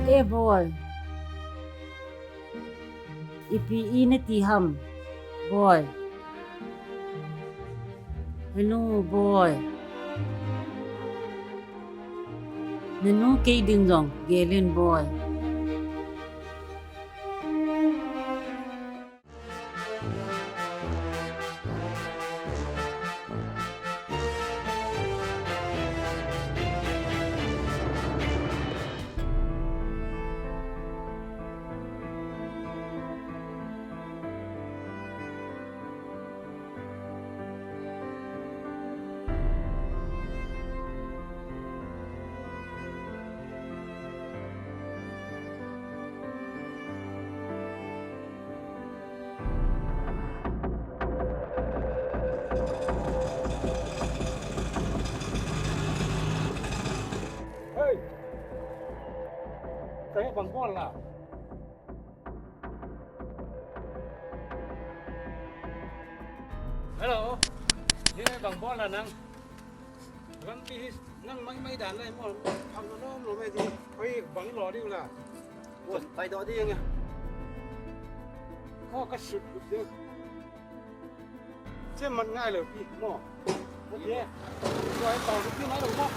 Eh, Boi. Ipi i nati ham, Boi? Henu, Boi. Nanu kei ding jong gel in, Boi. Hey! Kahe bang bol la. Hello. Ye bang bol la nang. Lampi hi nang mai mai dan lai mo. Phang lo lo mai di. Hoi bang lo di la. Wo, pai do di nge. Ko ka sut di. Che man ngai lo pi mo. Mo ye. Ko ai tao di mai lo mo.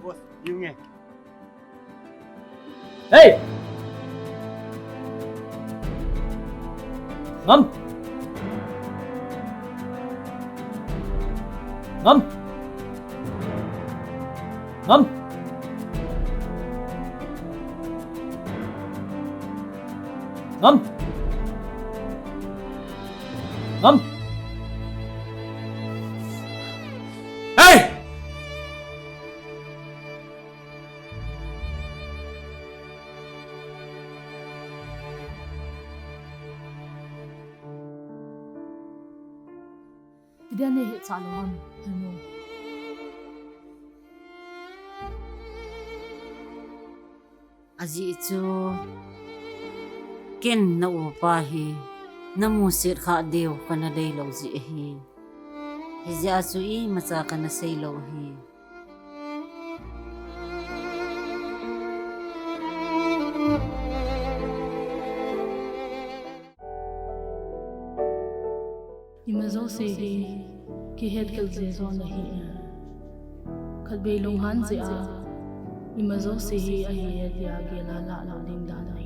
Boss, you nge. Hey! Ngam! Ngam! Ngam! Ngam! Ngam! Hey! Tidia nei hetsah lou ham, Hanu? Ajeh chu ken na upa hi na musit kha deu kana dei lou jeh ahi. Hijeh a chu imacha kana sei lou hi. Ima jouse hi kihet kit jeh joh ahi. Khatvei lunghan jeh a ima jouse hi ahi e tia gel a lah lou ding dan ahi.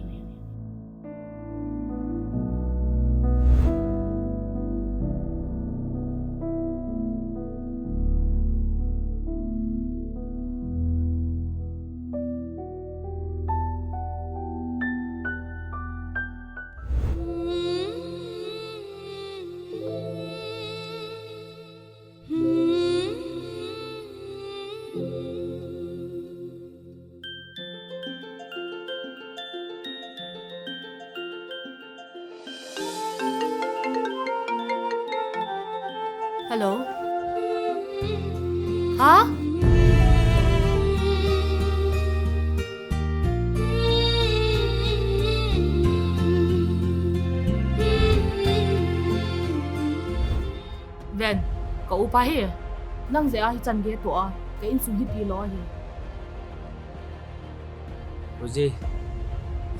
Hello. Ha? Ven, ka upa hi. Nang jeh a hichan gei toh a, ka insung hi tilou ahi. Rosie,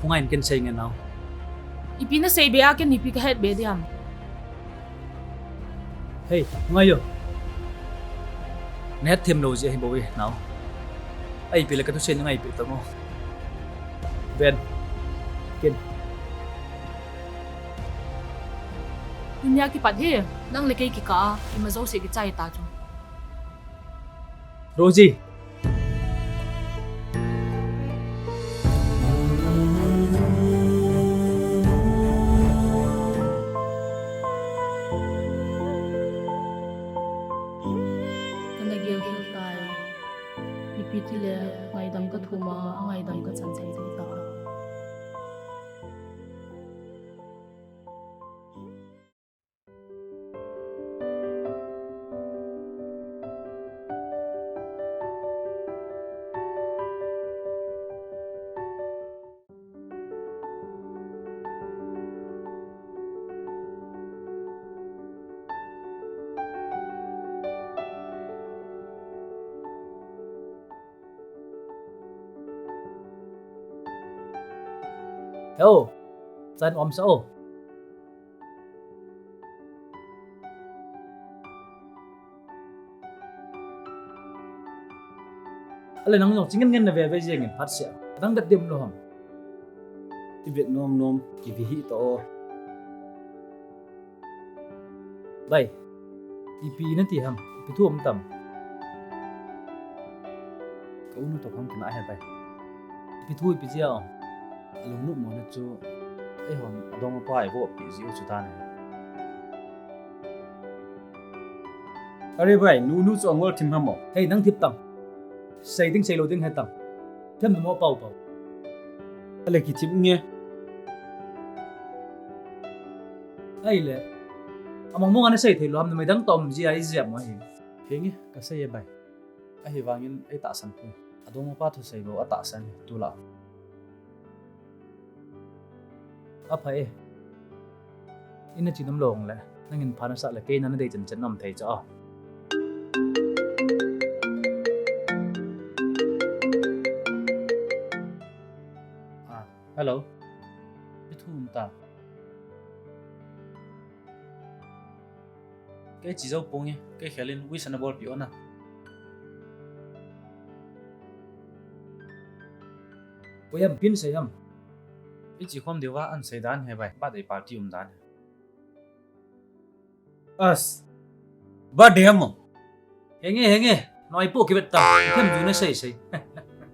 hung ngai in ken sei nge nao. Ipi na sei be a ken ipi ka het be diam. Hei, hung ngai o. Na het them lou jeh ahi bou e nao. Ipi le ka thusei na ngai peh tang o. Ven, ken. Tunia kipat hi, nang le kei kikah a, ima jouse kichai ta chu. Rosie. Kana gel khel tai. Ipi ti le ngaidam ka thum a, angaidam ka chan thei thei ta. He o, chan um sa o. Ale nang jong chi ngen ngen na ve ve jeng in phat sia. Dang dat dem lo ham. Ti vet nom nom, ki vi hi to o. Bai, ipi nati ham, ipi thu um tam? Ka u nu toh khang kina he bai. Ipi thu ipi jia um? Alung nu mo na chu, eihon adong apa ivo pi ji u chu ta ne. Are bai, nu nu chu angol thim ham o? Hei, nang thip tang. Sei ding sei lo ding he tang. Them mo pau pau. Ale ki thip nge. Ai le. Amang mong ana sei thei lo ham, na mai dang tom ji ai jep mo hi. Henge, ka sei e bai. Ahivangin ei tahsan poi. Adong apa thusei bou atahsan hi tula. Apha e. Ina chi nom lo le. Nangin pha na sa le kei na na dei chen chen nom thei cha. Ah, hello. Ipi thu um ta? Kei chi jou ponge, kei khelin wish ana bolpeh o na. Koi ham, ipin sei ham? Ichi khom diuva ana sei dan he bai, birthday party um dan he. As, birthday ham mo? Henge, henge, noi po kivet ta, ithem ju na sei sei.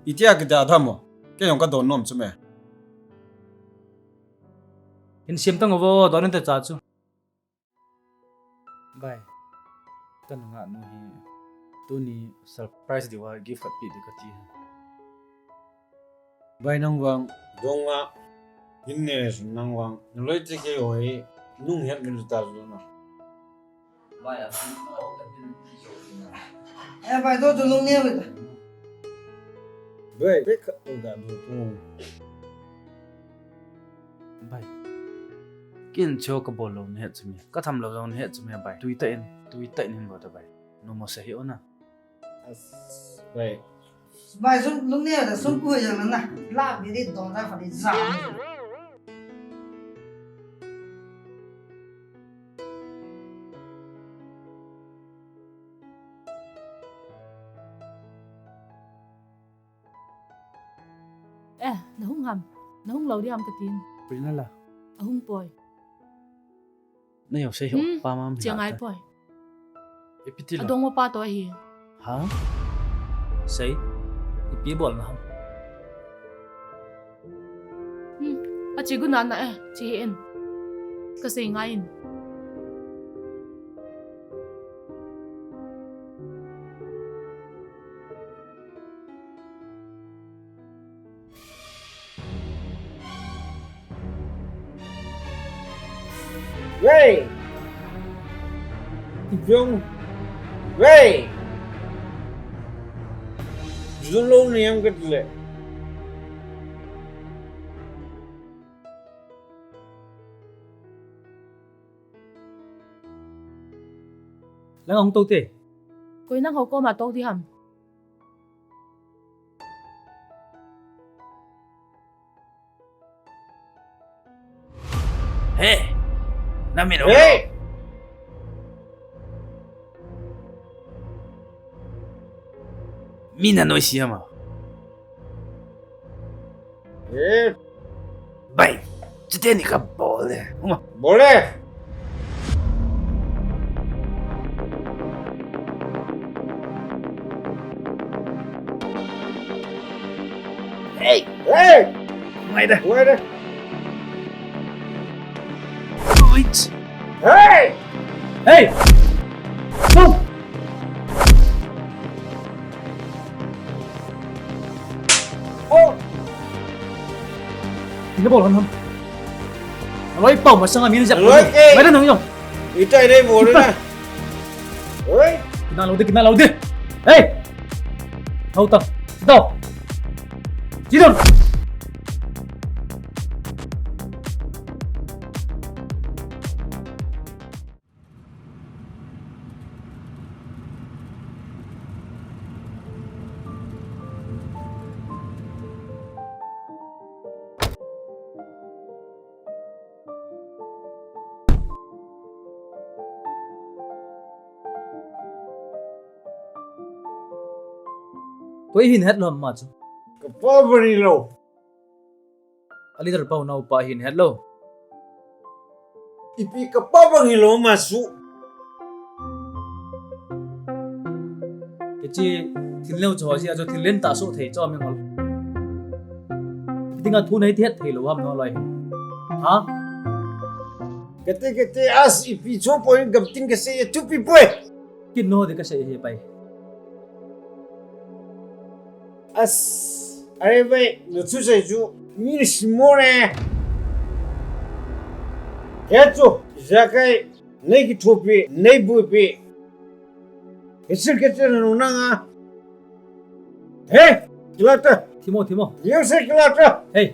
Itia kida tham mo? Kei jong ka don nom chu me. Hin siam tang uvo, don in ta cha chu. Bai, ka nungah nu hi tuni surprise diuva gift khat pe ding kati. Bai nang vang. Donga, hin ne nang vang. Naloi te kei hoi, nung het mi lu ta lu na. Bai, a, eh, bai, do, do, nung ne, bai. Bai, pe khat, do, da, do, do. Bai. Kin cho ka bol lou nahet chu me. Ka tham lou jong nahet chu me bai. Tui tah in, tui tah in hin bol ta bai. Nomo sa hi o na. As, bai. Bai, sum lung ne da sum ku jang na. La bi ri don da fa ri za. Eh, na hung ham? Na hung lou di ham katin. Pui na la. Ahung poi. Na yo sei ho, hmm, pa mam hi chiang ai poi. Ipi ti la? Adong pa to ahi. Ha? Sei. Ipi bol na ham? Hmm. Achi gu na na eh, chi hi in. Ka sei ngai in. Wei! Jong. Wei! Jun lo ni yang ket le. Lang hung to te. Koi nang ho koma to di ham? He! Na min ho. He! Mi na noi siam a. Eh. Bai, chuteni ka bol le. Hung a. Bol le. Hey! Hey! Ngai da. Ngai da. Uits. Hey! Hey! Stop! Oh! Ina bol ham ham. Aloi pau masanga min jap. Aloi ke. Mai da nang jong. Ita ina bol na. Oi. Kina lo de, kina lo de. Hey! Hau ta. Sit down. Sit down. Koi hin het lou ham ama chu? Kapa bang hilou. A leader pa u naopa hin het lou. Ipi kapa bang hilou ama chu? Hiche thil neo chu ho jeh a chu thil lentah soh thei chu mi ngol. Ipi dinga thu nei ti het thei lou ham naloi hi? Ha? Kati, kati, as ipi chu poi, gamtin kasei, thupi poi. Kin no de kasei hi pai. As, are bai, nathusei chu mi nasim mo ne. Kei chu, ijakai, nei kithopi, nei buipi. Kisil kisil nungnunga. Hey, kilata. Thimo, thimo. Yose kilata. Hey.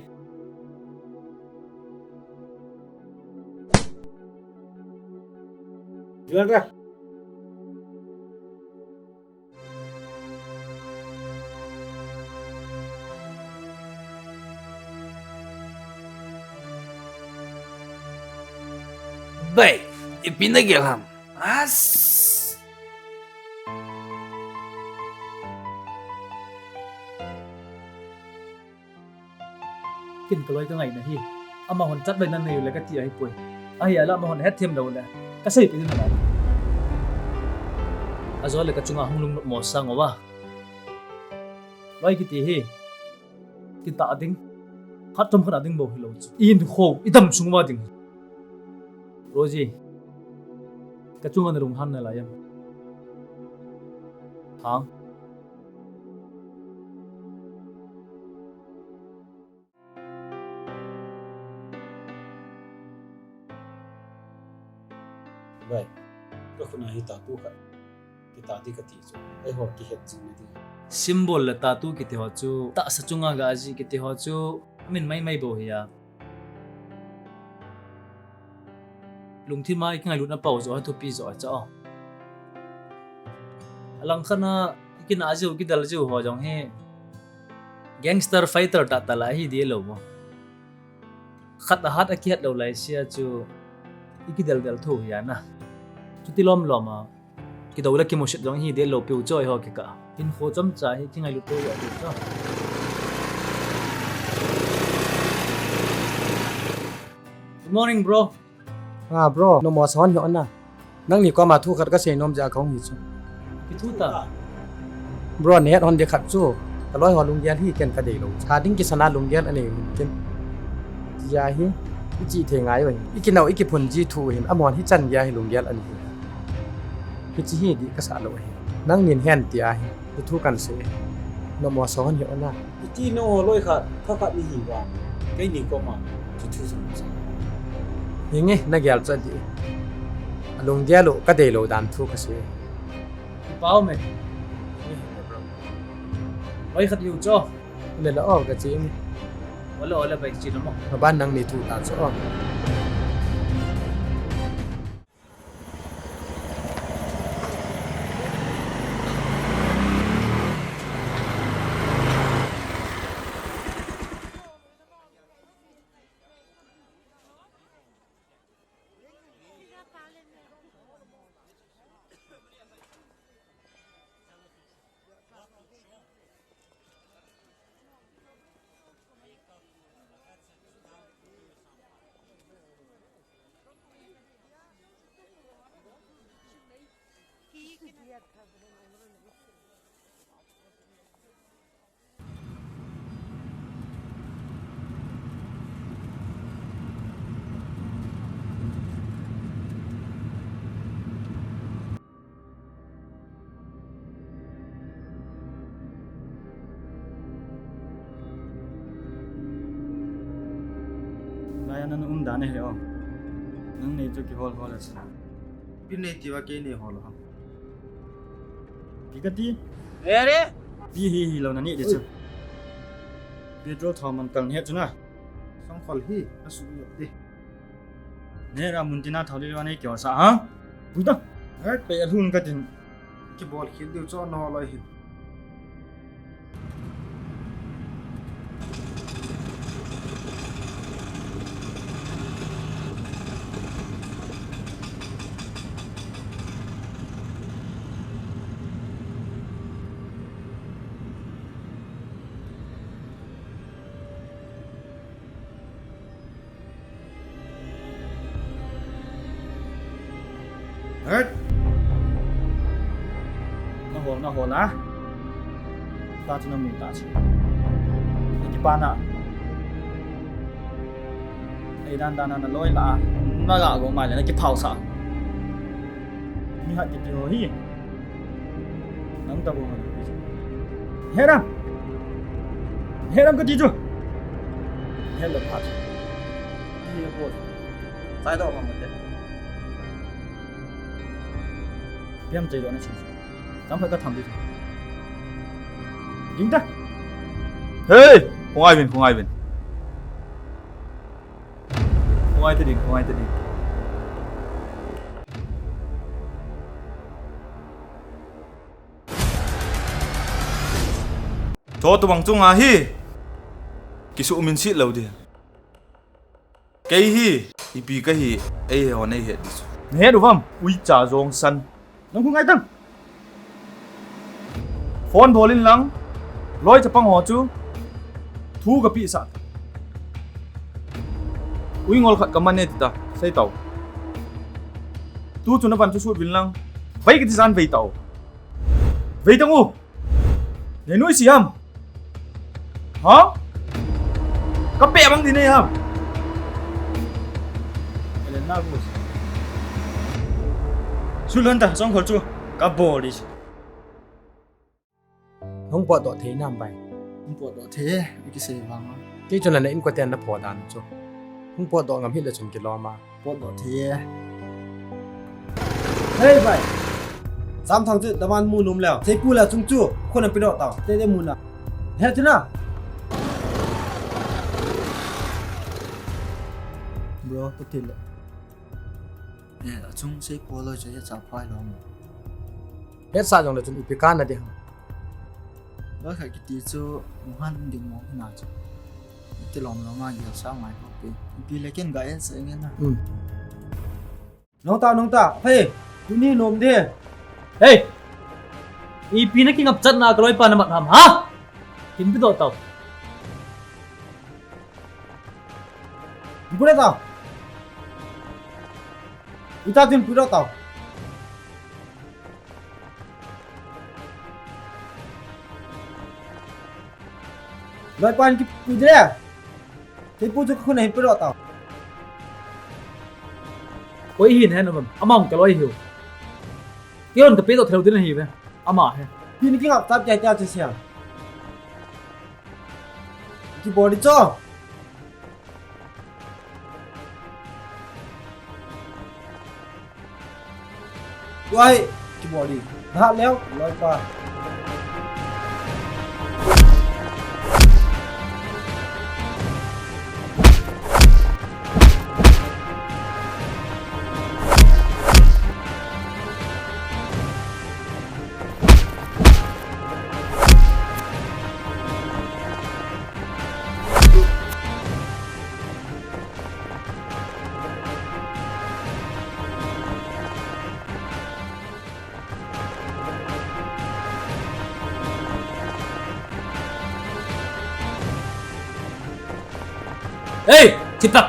Kilata. Bai, ipi nagel ham? As. Kin kaloi kangaina hi. Amahon chatloina nei u le kati ahipoi. Ahia la amahon hetthem lou le. Kasei peh ding nalai. Ajole kachunga hung lungnop mo sang uva. Loi kiti hi. Kitah ding. Khat chom khat a ding bou hilou chu. I hinkho, i dam sung uva ding. Rosie, kachunga nalunghan nalai em? Hang. Bai, kakhut a hi tattoo khat kitah ding kati chu, eiho kihet jing na ding. Symbol le tattoo kiti ho chu, tahsa chunga ga ajih kiti ho chu, amin maimai bou hi a. Lungthim a i kingailutna pao joh a thupi joh a chu. Alangkhat a i kinah jiu, kidel jiu ho jong hi gangster fighter tah tah la hi ding lou mo. Khat a hat a kihet lou lai sia chu i kidel del thou hi a na. Chuti lom lom a. Kidou le kimusit jong hi ding lou piu chu eiho kikah. Hinkho chomcha hi kingailut thou joh a chu. Good morning, bro. Ah, bro, nommo sa hon hi o na. Nangni koma thu khat kasei nom jeh a kahung hi chu. Ipi thu ta? Bro, nahet hon ding khat chu, kaloi ho lunggel hi ken kadei lou. Cha ding kisan a lunggel anei u hin ken. Tia hi, i chihthei ngai u ahi. I kinau, i kiphun ji thu u hin, amahon hichan geiya hi lunggel anei u. Hiche hi dih kasah lou ahi. Nangnin hen tia hi. Chu thu kan sei. Nommo sa hon hi o na. Iti nangho loi khat, tha khat ni hi vang. Keini koma, chu thu sung sa. Hinge, nagel chu adih. Alunggel u, kadei lou dan thu kasei. Kipah e. Loi khat hiu chu. Le la o, kache inge. Ole, ole, bai che lamo. Maban nangni thu ta chu o. Laiya nana um dan ahi o. Nang nei chu kihol hol a chu. Ipi nei tia kei nei hol ham? Ipi kati? Ere? Ipi hi hilou nani di chu. Petrol thao man kal ni chu na. Songkhol hi, asuh nop di. Nera mun tina thao di lou nei kio sa ha? Pui ta. Ngai pe alhun katin. Kibol khel diu chu naloi hin. Hurt. Na hol, na hol a. Ta chu na mu ta chu. Ni ki pa na. Ei dan dan na loi la. Na ga go mai le na ki phau sa. Ni hat ki ti ho hi. Nang ta bo ma. Heram. Heram ka ti chu. Hel la pha chu. Ni ko. Sai do ma ma te. Piam chai do na chin. Tam pha ka tham di chu. Ding ta. Hey! Khongai vin, khongai vin. Khongai ta ding, khongai ta ding. Tho tobang chunga hi kisuh min sit lou di. Kei hi ipi kahi, eiho neihet di chu. Nahet uvam, uicha jong san. Nang khu ngai tang. Phone bol in lang, loi chapang ho chu thu kapeh sah. Uingol khat kaman e ti ta, sei tau. Tu chu na van chu sut vin lang. Vei kati jan vei tau. Vei tang u. Nei nuisat ham? Ha? Ka pe bang di nei ham? Ele na gus. Sulon ta, song khol chu. Ka bol di. Hung potdoh thei nam bai. Hung potdoh thei, i kisei vang. Kei chun la na inkoten na pho dan chu. Hung potdoh ngam hile chun kilom a. Potdoh thei e. Hei bai. Samthang chu daman mu nom leo. Seipu la chung chu. Khun an pedoh tau. Tete mu na. He chu na. Bro, ka til le. Eh, achung seipu lo chu he cha phai lo mo. He sa jong le chun ipi kana di ham. Loi khat kiti chu, muhan ding mo hina chu. Ti lom lom a gel sa ngai ko pi. Pi le ken ga en sa ngen na. Hmm. Nong ta, nong ta. Hey, tuni nom de. Hey. Ipi na kingap chat na ka loi pa na mat ham, ha? Kin pi do tau. Pi pu le tau. Ita tin pi do tau. Loi pan ki pu de. Seipu chu ka khun a hin pedoh tau. Koi hin he na bam. Ama hung ka loi hiu. Kei hon ka pedoh thei lou ding ahi ve. Ama he. Pi ni kingap tap chai chai chu sia. Ki bol di chu. Wai, ki bol di. Dah leo, loi pa. Hey, chipak.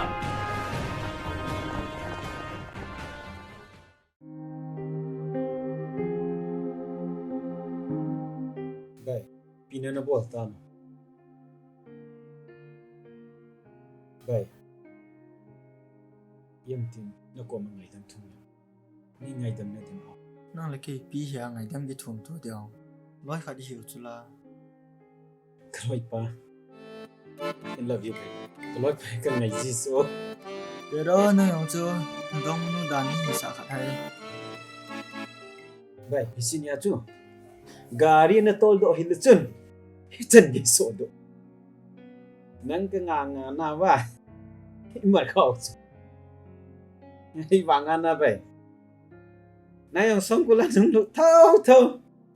Bai, ipi na na bol ta na. Bai. Ipi tin na koma ngaidam thum. Ni ngaidam na ding ho. Nang le kei ipi hia ngaidam kithum thou ding. Loi khat i hiu chu la. Ka loi pa. I love you, bai. Ka loi pa ka ngai ji so. Pero na yong chu. Dong nu dan ni sa khat hai. Bai, hi sin ya chu. Gari na toldoh hile chun. Hichan gei sodoh. Nang ka nga nga na ba. Hi mar khau chu. Hi vang a na bai. Na yong song kula nung lu thau thau.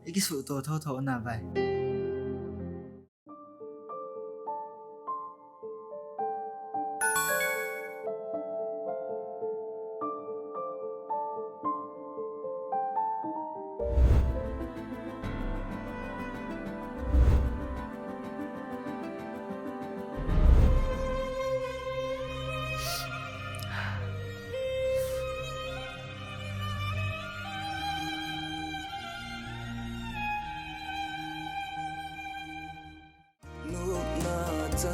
I kisuto thotho na bai. Zolo.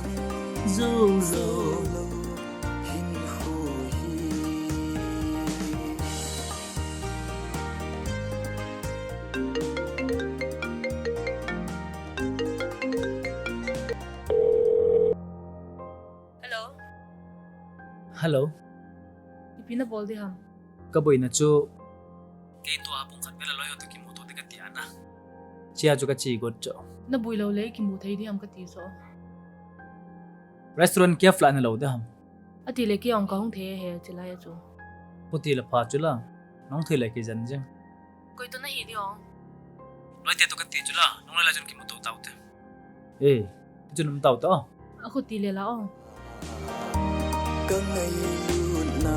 Hello. Hello. Ipi nabol ding ham? Kaboina chu, kei tua pung khat vel a loi ho toh kimuto ding kati ana. Chia chu kache got chu. Naboi lou le kimu thei ding ham kati chu. Restaurant cafe la nalou ding ham? Ati le kei jong kahung thei e, chilai a chu. Khuti le pha chu la, nahung thei le kijen jeng. Koi toh nahi ding ham? Loite toh kati chu la, nahung loi lai chun kimuto taute. Eh, tichun um taute o. Akhuti le la o. Ka ngailutna.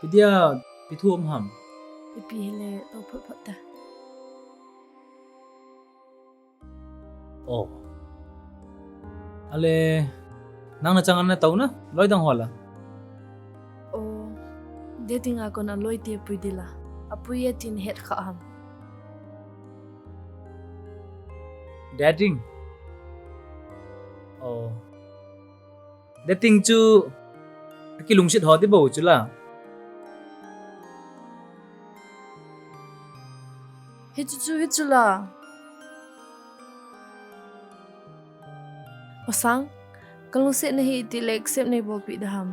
Ipi dia, ipi thu um ham? Ipi hile, lou phot phot ta. Oh. Ale, nang nachang ana tou na, loi dang ho la? Oh, dating a kon a loite pui ding la. Apui e tin het kha ham? Dating? Oh. Dating chu, akilungset ho ding bou chu la. Hichu chu, hichu la. Masang, kalungset nahi ti le accept neibolpi ding ham?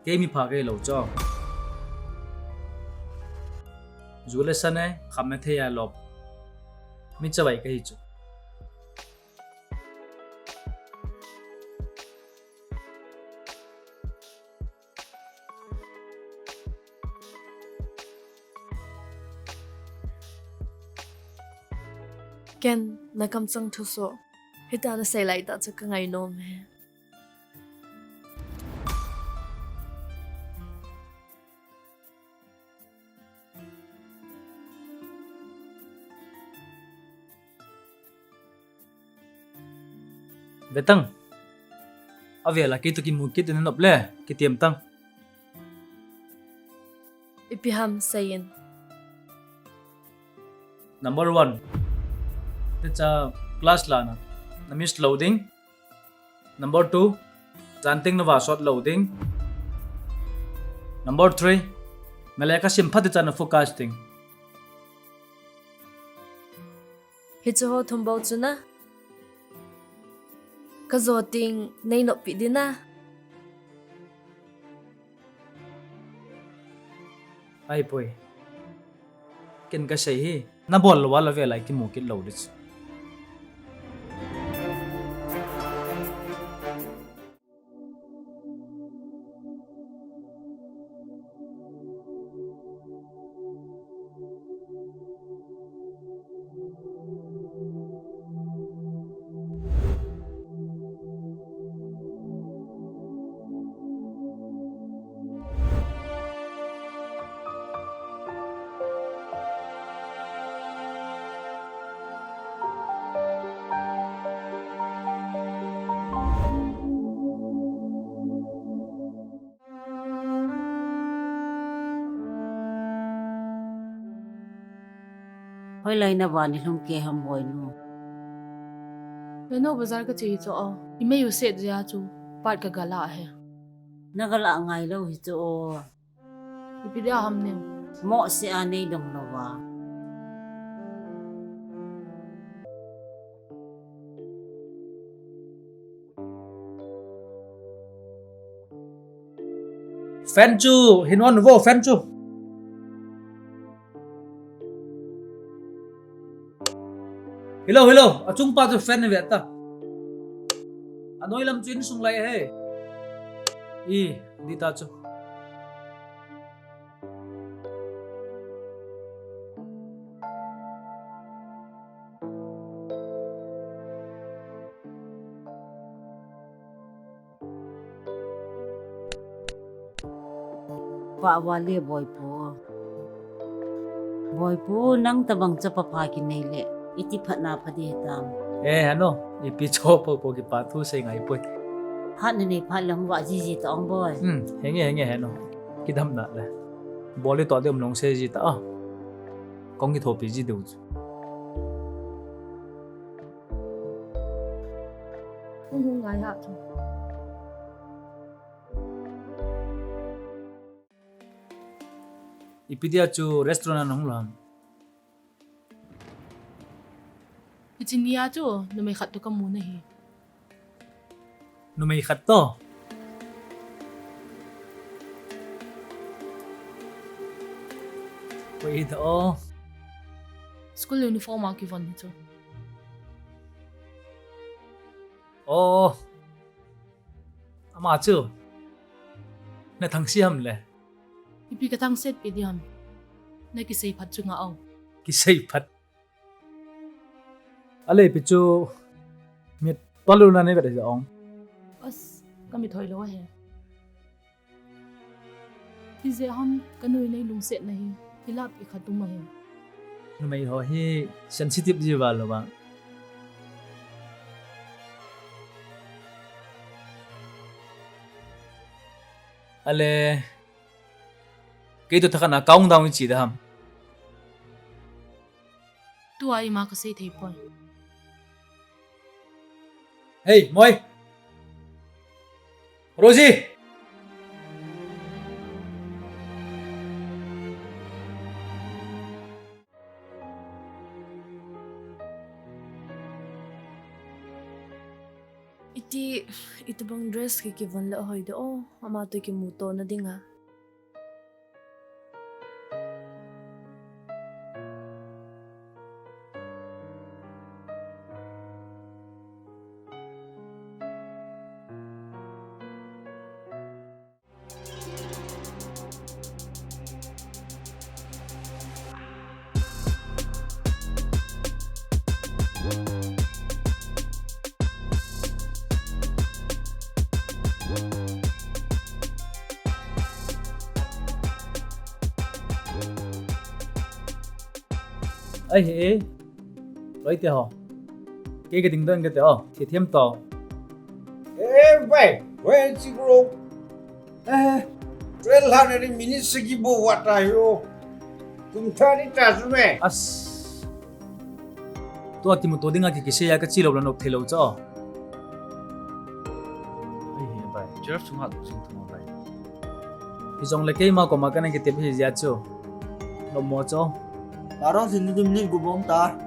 Kei mi pha kei lou chu. Ju le sa ne, kham ne thei a lop. Mi chavai kahi chu. Ken, na kamchang thusoh. Hitia nasei lai tah chu ka ngainom e. Ve tang. Avel a kei toh kimu kit in nop le, kitem tang. Ipi ham seiyin. Number one. Techa class lana na miss lou ding. Number two. Jan teng na vahsot lou ding. Number three. Na lekha sim phat techa na focus ding. Hichu ho thum bou chu na. Ka jo teng nei noppi ding na. Ahipoi. Ken kasei hi. Nabol lou a la vel'a kimu kit lou ding chu. Hoilai na vah ni lhung kei ham boinu? Leno bazar kache hi chu o. I mei u set jeh a chu pat kaga lah hi. Naga lah ngai lou hi chu o. Ipi dia ham ne? Mohseh a nei dong lou va. Fan chu hin on vo, fan chu. Hello, hello. Achung pa chu fan ve ta. Anoi lam chu insung lai ahi. I, di ta chu. Vah vale boipu. Oi pu, nang tabang chapa pha kinei le, iti phatna pha ding hitam. Eh, hano, ipi cho po po kipa thu sei ngai poi. Phat na nei phat lang va jiji ta ong boi. Hmm, henge, henge, hano. Kidam na le. Bol le to de um long sei ji ta a. Kong kithopi ji deu chu. Hung hung ngai ha chu. Ipi dia chu restaurant a nahung lou ham? Hiche nia chu numei khat toh kamu nahi. Numei khat toh? Koi toh? School uniform a kivon hi chu. Oh. Ama chu. Na thangse ham le? Ipi ka thangse pi di ham. Na kisei phat chu nga o. Kisei phat. Ale ipi chu mit palu na nei vet a ong. As, ka mit hoi lou ahi. Ijeh ham ka nui nei lungset na hi, hilai khat um ahi. Numei ho hi sensitive ji val lou va. Ale, kei toh thakhat na countdown i chi da ham. Tua ima ka sei thei poi. Hey, Moi! Rosie! Iti, itobang dress ki kivon le hoi de o, ama toh kimuto na dinga. Ai he, loi te ho. Kei ka ding don ka te o, thi thiam to. Eh, bai, bai, chi bro. Eh, twelve hundred minutes sagi bo wa ta yo. Kum tha ni ta su me. As. Tua kimuto dinga ki kisei a ka chi lou la nop thei lou cho. Ai he bai, twelve sunga dou sing thum bai. Hijong le keima koma kana kitep hi jia chu. Nop mo cho. Baro sin ni dum ni gu bom ta.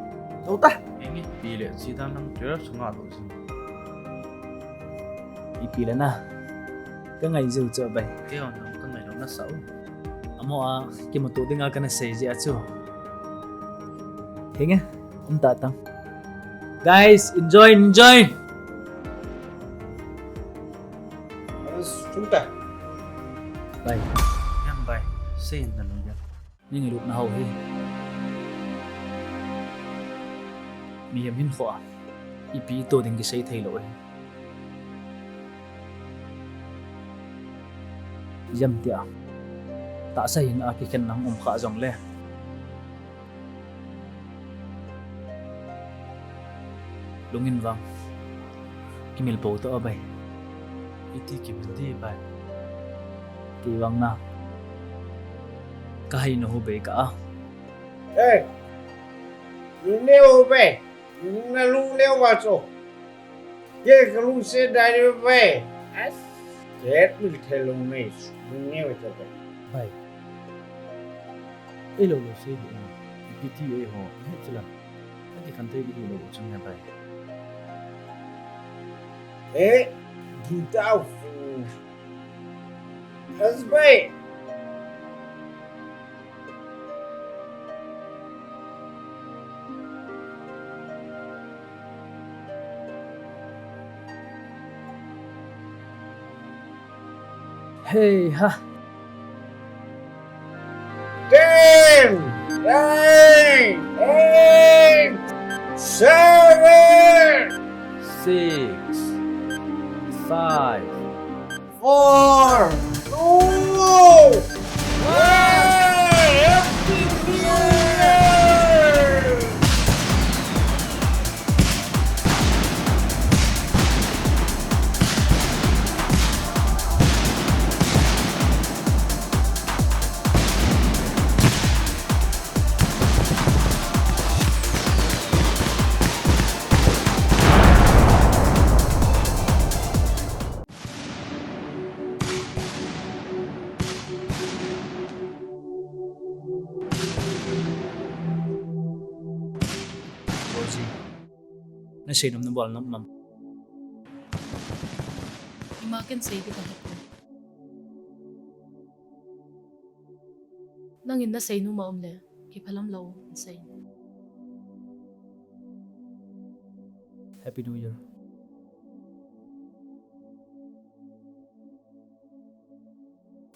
Dou ta. Eng ipi le chi dan nang twelve sunga dou sing. Ipi le na. Ka ngai jou cho bai. Kei on nang ka ngai lou na sa u. Amo a, kimuto dinga kana sei jia chu. Henge, um ta tang. Guys, enjoy, enjoy. Bye. Em bai, sei na lung ya. Ni ngai lut na hau hi. Mihem hin kho a. Ipi to ding kisei thei lou hi. Jam tia. Tahsa hin a kikhen nang um kha jong le. Lungin vang. Kimil po to a bai. Iti kimil di bai. Kei vang na. Ka hai no hu bei ka a. Hey. Lung neo bai. Na lung neo va cho. Kei ka lungset dai ve. As. Kei mi thei lung nei. Lung neo cho bai. Bai. Ei lou lou sei di. Ipi ti ei ho. He chila. Ati khan thei di lou chung ya bai. Eh. Di tao. As bai. Hey ha. Ten, nine, eight, seven, six, five, four, two, one. Happy New Year! Nasei nom nabol nom mam. Ima ken sei ding kahet poi. Nangin nasei nom a um le, kiphalam lou in sei. Happy New Year.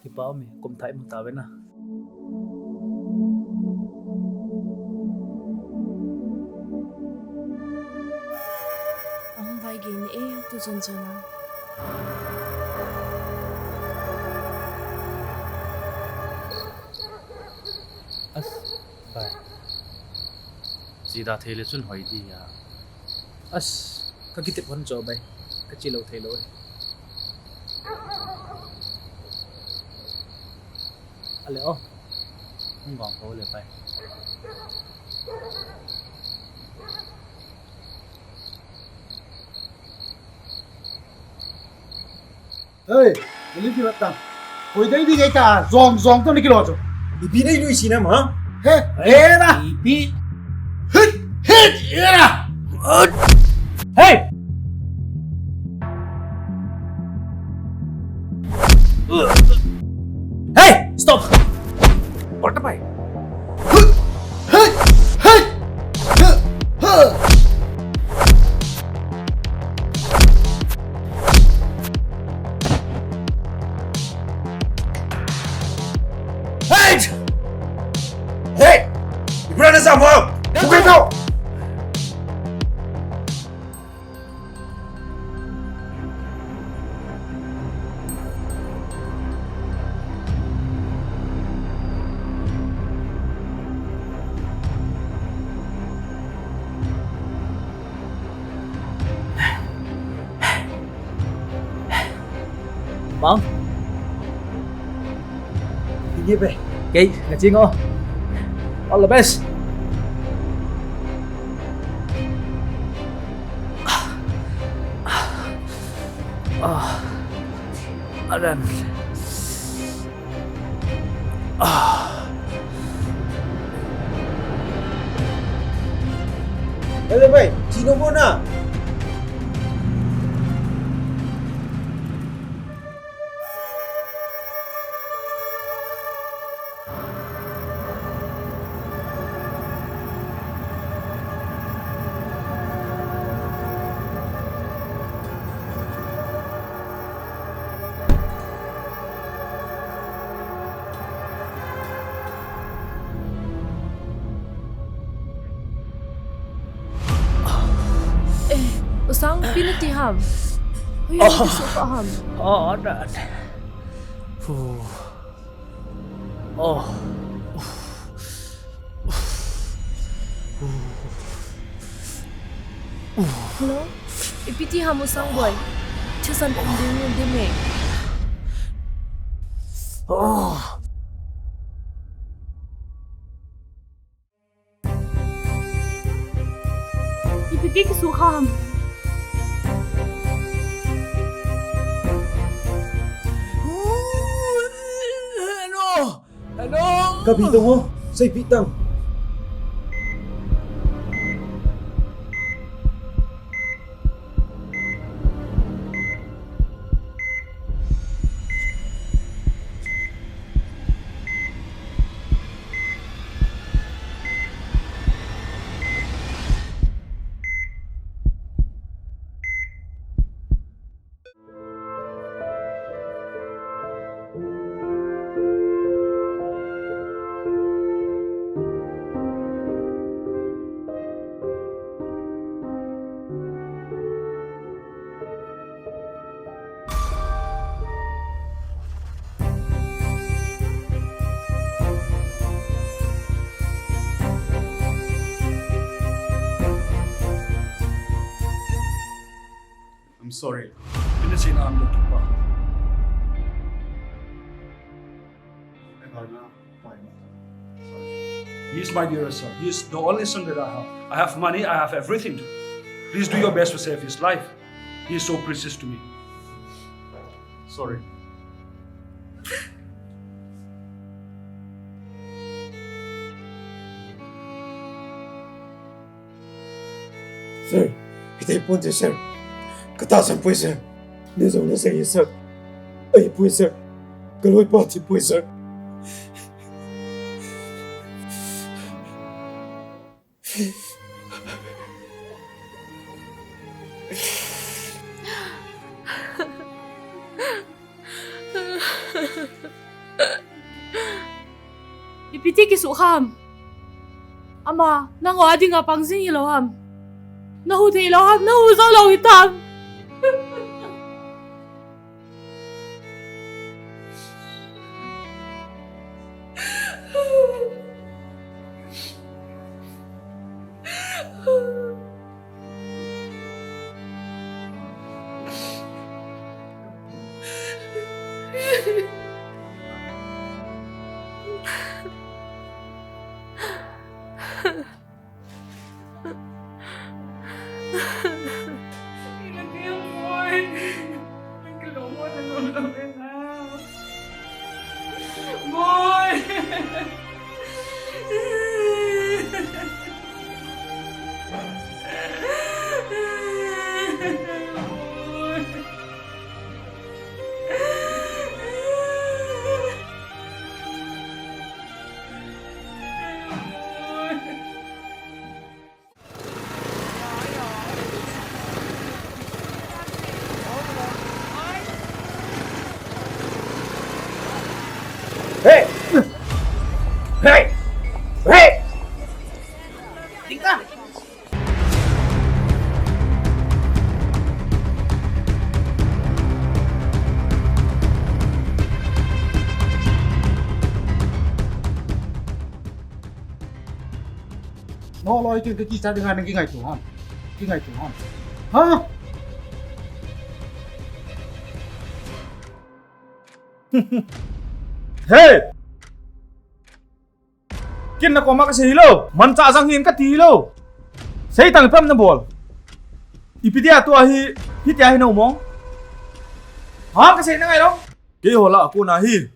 Kipa um e, kum thah imu tauve na. Ahung vai gei ni e, tu chun chun a. As, vai. Jida thei le chun hoi di a. As, ka kitep hon cho bai. Ka chi lou thei lou e. Ale o. Hung vang pho le pai. Hei, nali ki batang. Koi dai di ngai ta, zong zong to ni kilo cho. Ipi nei lui sinam ha? He, era. Ipi. Hit, hit, era. Hey! Hey, stop. What am I? Hey! Hey! Ibrana Samuel! Bukan kau! Bang. Sige, pre. Okay, kachingo. All the best. Ah. Adan. Ah. Hello, bhai. Chino ko na. Eh, Usang, ipi nati ham? Hui, oh, nati sofa ham? Oh, that. Whew. Oh. Hello? Ipi ti ham Usang boy? Thisan um ding, um ding e. Oh. Ipi ti kisukha ham? Hello! Hello! Kapi tong ho, seipi tang. I'm sorry. Pinasina ang doktor pa. He is my dearest son. He is the only son that I have. I have money, I have everything. Please do your best to save his life. He is so precious to me. Sorry. Sir, hiti pon te, sir. Ka tahsan poi, sir. Nei jong na sei, sir. Ahipoi, sir. Ka loipa thi poi, sir. Ipi ti kisuh ham? Ama, nangho a dinga pang jing hilou ham? Na hu thei lou ham? Na hu jou lou hitam? Hey! Hey! Hey! Ding ka! Naloi kin ka kicha dinga nang kingaito ham? Kingaito ham? Ha? Hey! Ken na koma kasei lou, manchah jang hin kati lou. Sei tan pem na bol. Ipi dia tua hi, hitia hi na um mong. Ha, kasei na ngai lou. Keiho lah a kona hi.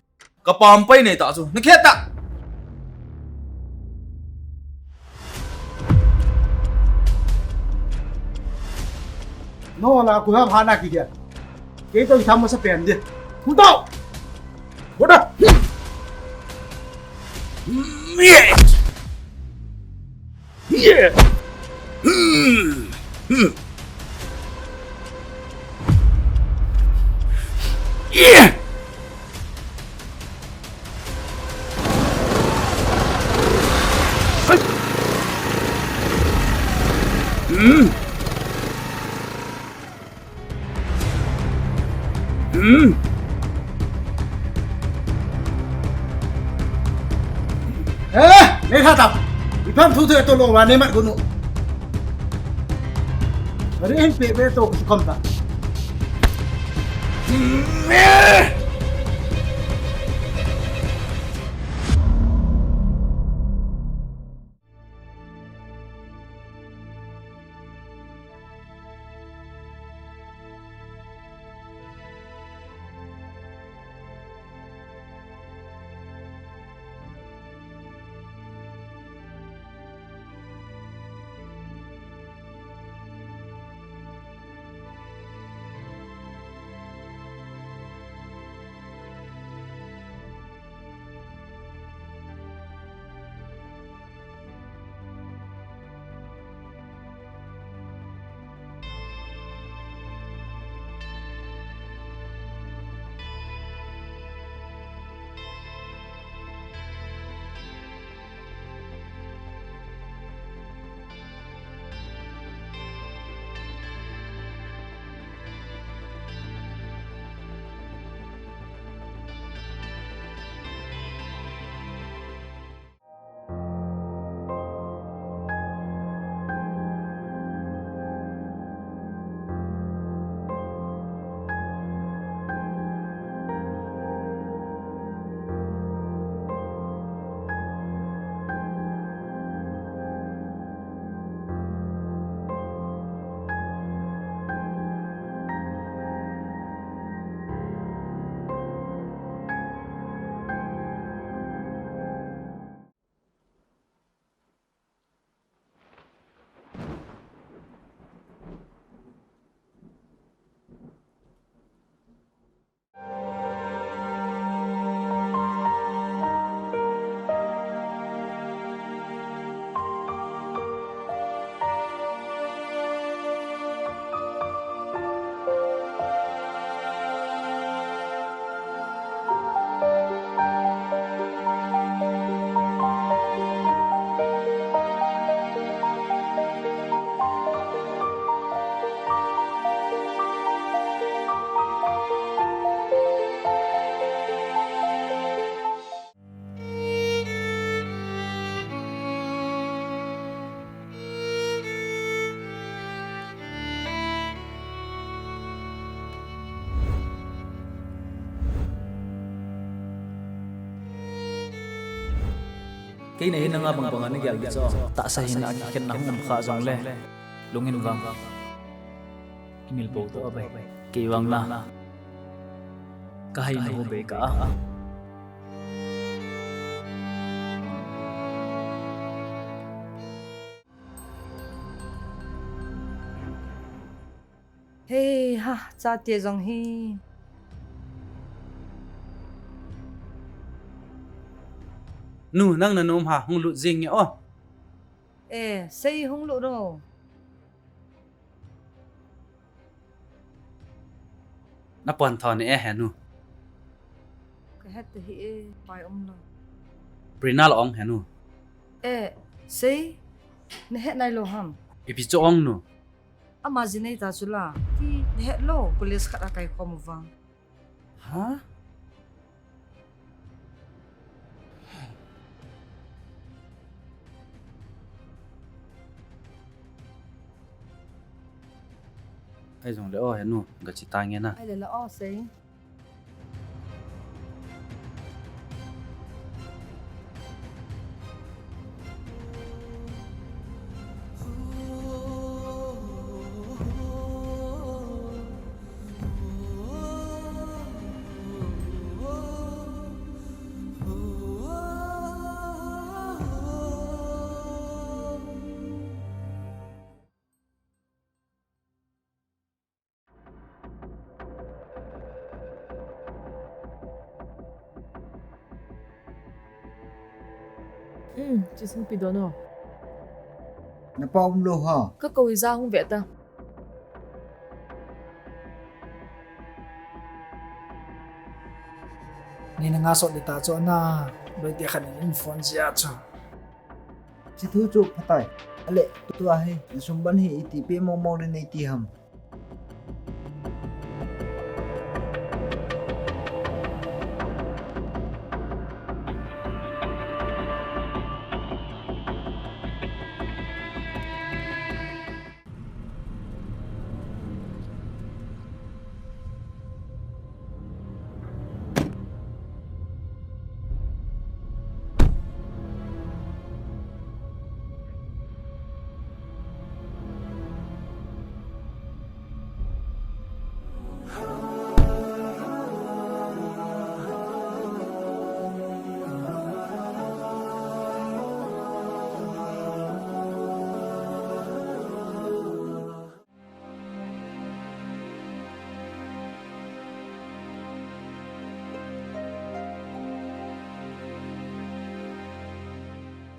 Ka pampai nei ta chu. Na khet ta. No la ku ha pha na ki dia. Kei to tham masa pen di. Ku to. Boda. Yeah. Yeah. Hmm. Hmm. Yeah. Hmm. Hmm. Eh, nei tha ta. Ipi ham thu thu to lo wa nei mat ko nu. Are hin pe pe to ku kam ta. Hmm. Kei na hin nanga bang bang a na gel di chu. Tahsa hin a kikhen na hung um kha jong le. Lungin vang. Kimil po to abai. Kei vang na. Ka hai na ho be ka. Hei ha, chate jong hi. Nu, nang na nom ha, hung lut jing nge o. Eh, sei hung lut ro. Na pon tho ne e he nu. Ka het hi e, pai um lo. Prina la ong he nu. Eh, sei, na het nai lo ham. Ipi chu ong nu. Ama ji nei ta chu la. Ti, na het lo, college khat a kai khom vang. Ha? Ai jong le o he nu, ga chi ta nge na. Ai le la o sei. Um, Chisingpi dono. Na pa um lo ha. Ka ko iza hung ve ta. Ni na nga sot di ta chu ana, bai ti khan in phone jia chu. Chi thu chu phatai. Ale, tua hi, sumban hi iti pe mong mong le nei ti ham.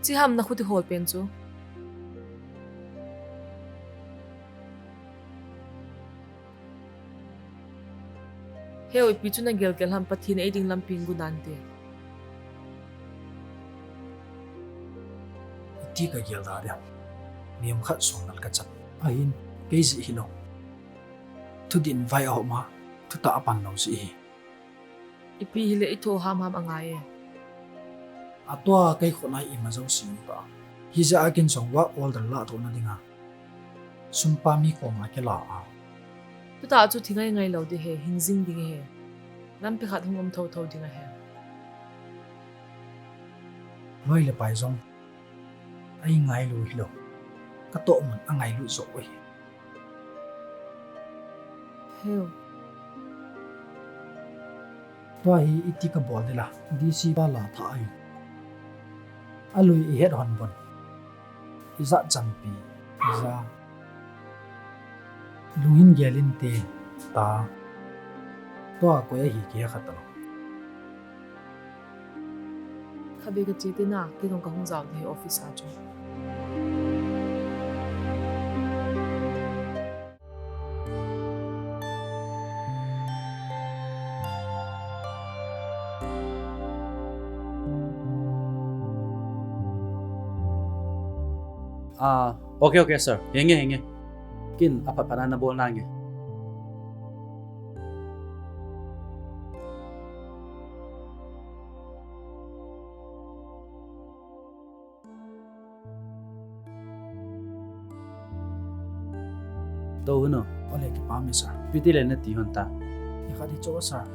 Chi ham na khuti hol pen chu. Heu, ipi chu na gel gel ham, Pathen in ei ding lampi in gu nante. Iti ka gel da dia. Mihem khat song nal ka chat. Ahin, kei jeh hilou. Thudih vai a hom a, thutah a pan lou jeh hi. Ipi hile i tho ham ham angai e. Atua kei khut a ima jouse um ta. Hijeh a kin jong work order la tho na dinga. Sum pa mi koma kila a. Tuta chu thi ngai ngai lou ding ahi, hing jing ding ahi. Lampi khat hung um tho tho ding ahi. Loi le pai jong. Ei ngailu hilou. Ka toh mun a ngailu jo ahi. Heu. Tua hi iti ka bol ding la, D C pa la tha ahi. Alui i het hon bon. I jat chanpi, i ja. Lungin gel inte, ta. Tua koi ahi kihe kha talou. Khatvei ka che te na, kei jong ka hung jao te hi office a chu. Ah, okay, okay, sir. Henge, henge. Kin, aphat phat na bol nange. Tou hon o. Ole, kipah e sir. Ipi ti le nati hon ta. Ikhat hi cho sir.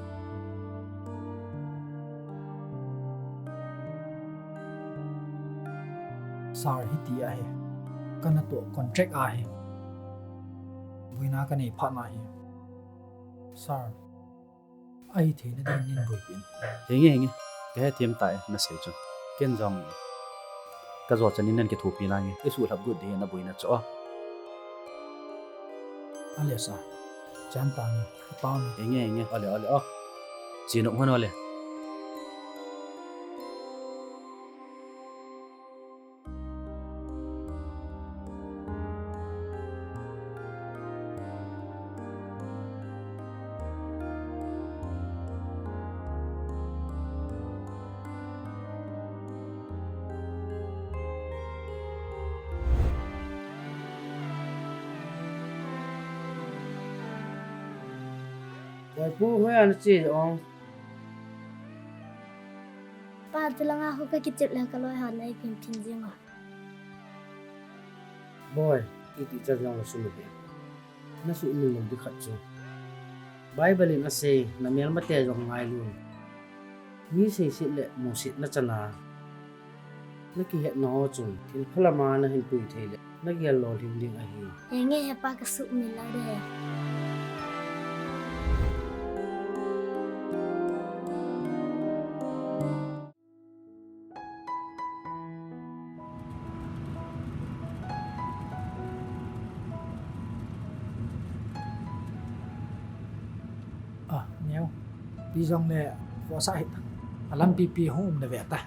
Sir, hiti ahi. Kana toh contract ahi. Boina kanei phat na hi. Sir, ahi theina dingin boipeh in. Henge, henge. Kahethem tai, nasei chu. Ken jong kajo chanin nan kithopi nange. Isuhlhap got ding naboina chu. Ale sir. Chan tange. Pao ni. Henge, henge. Ale, ale, o. Chinop hon ale. Boi pu, hoiya nache ong? Pa, tulanga ho kakichep le kaloi hon eiphin phin jing o. Boi, iti chan jong la sumil hih. Nasumil lou ding khat chu, Bible in asei, namelmate jong ngailun. Mi seiset le musetna chana nakihetna ho chun thil phalama nahin pui thei le nagel lolhing ding ahi. Henge he pa, kasumil lou ding. A, neo. Pi jong le, khosa hita. Alampi pi hung um le ve ta.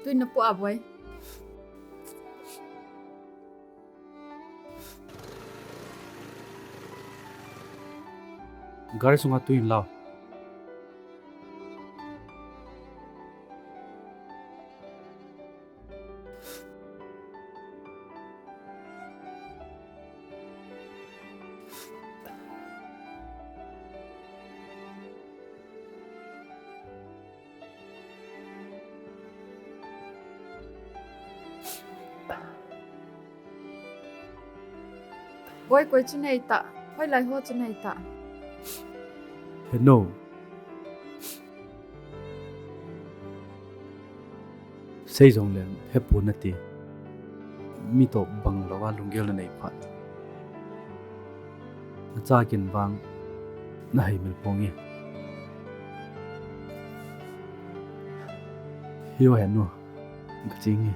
Tui napoh a, Boi? Gari sunga tui in lao. Boi, koi chu nei ta, hoilai ho chu nei ta. Heno. Sei jongle hepon nati. Mi toh bang louva lunggel nanei phat. Nacha kin vang nahei mil ponge. Hiyo henu. Kaching e.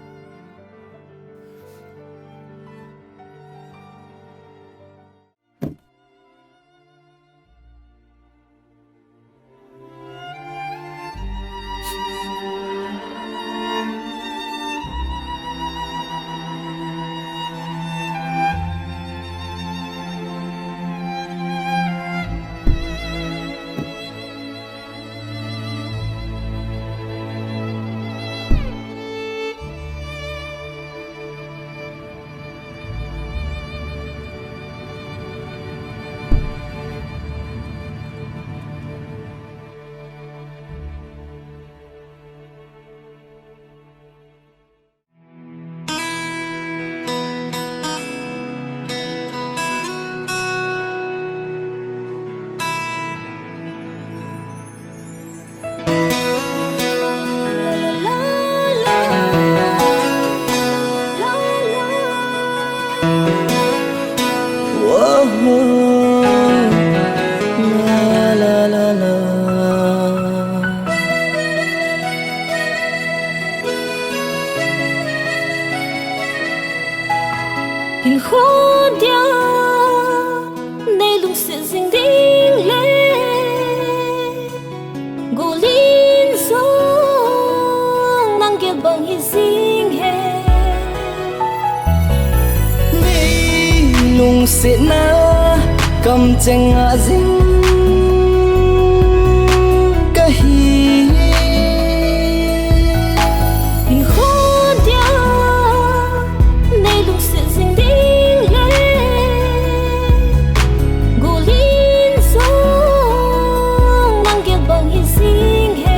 Kho dia nei lungset jing ding le, gulin jong nang gel bang hi jing e. Nei lungsetna kamcheng a jing kahi. Hinkho dia nei lungset jing ding le, gulin jong nang gel bang hi jing e.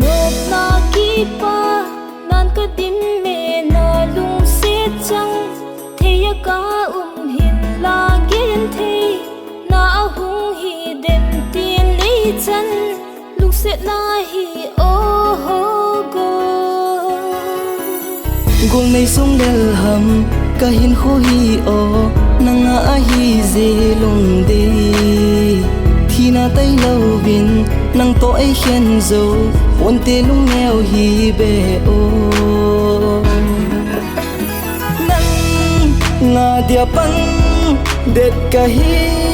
Nopna kipa nan ka dim e, na lungset chang thei a ka um hin la genthei na ahung hi den tin nei chan. Lungsetna hi o ho go, gol nei sung lel ham, ka hinkho hi o, nanga ahi je lungdei. Thina tailou vin nang toh ei khen jou, ponte lungneo hi be o. Nanga dia pang det kahi.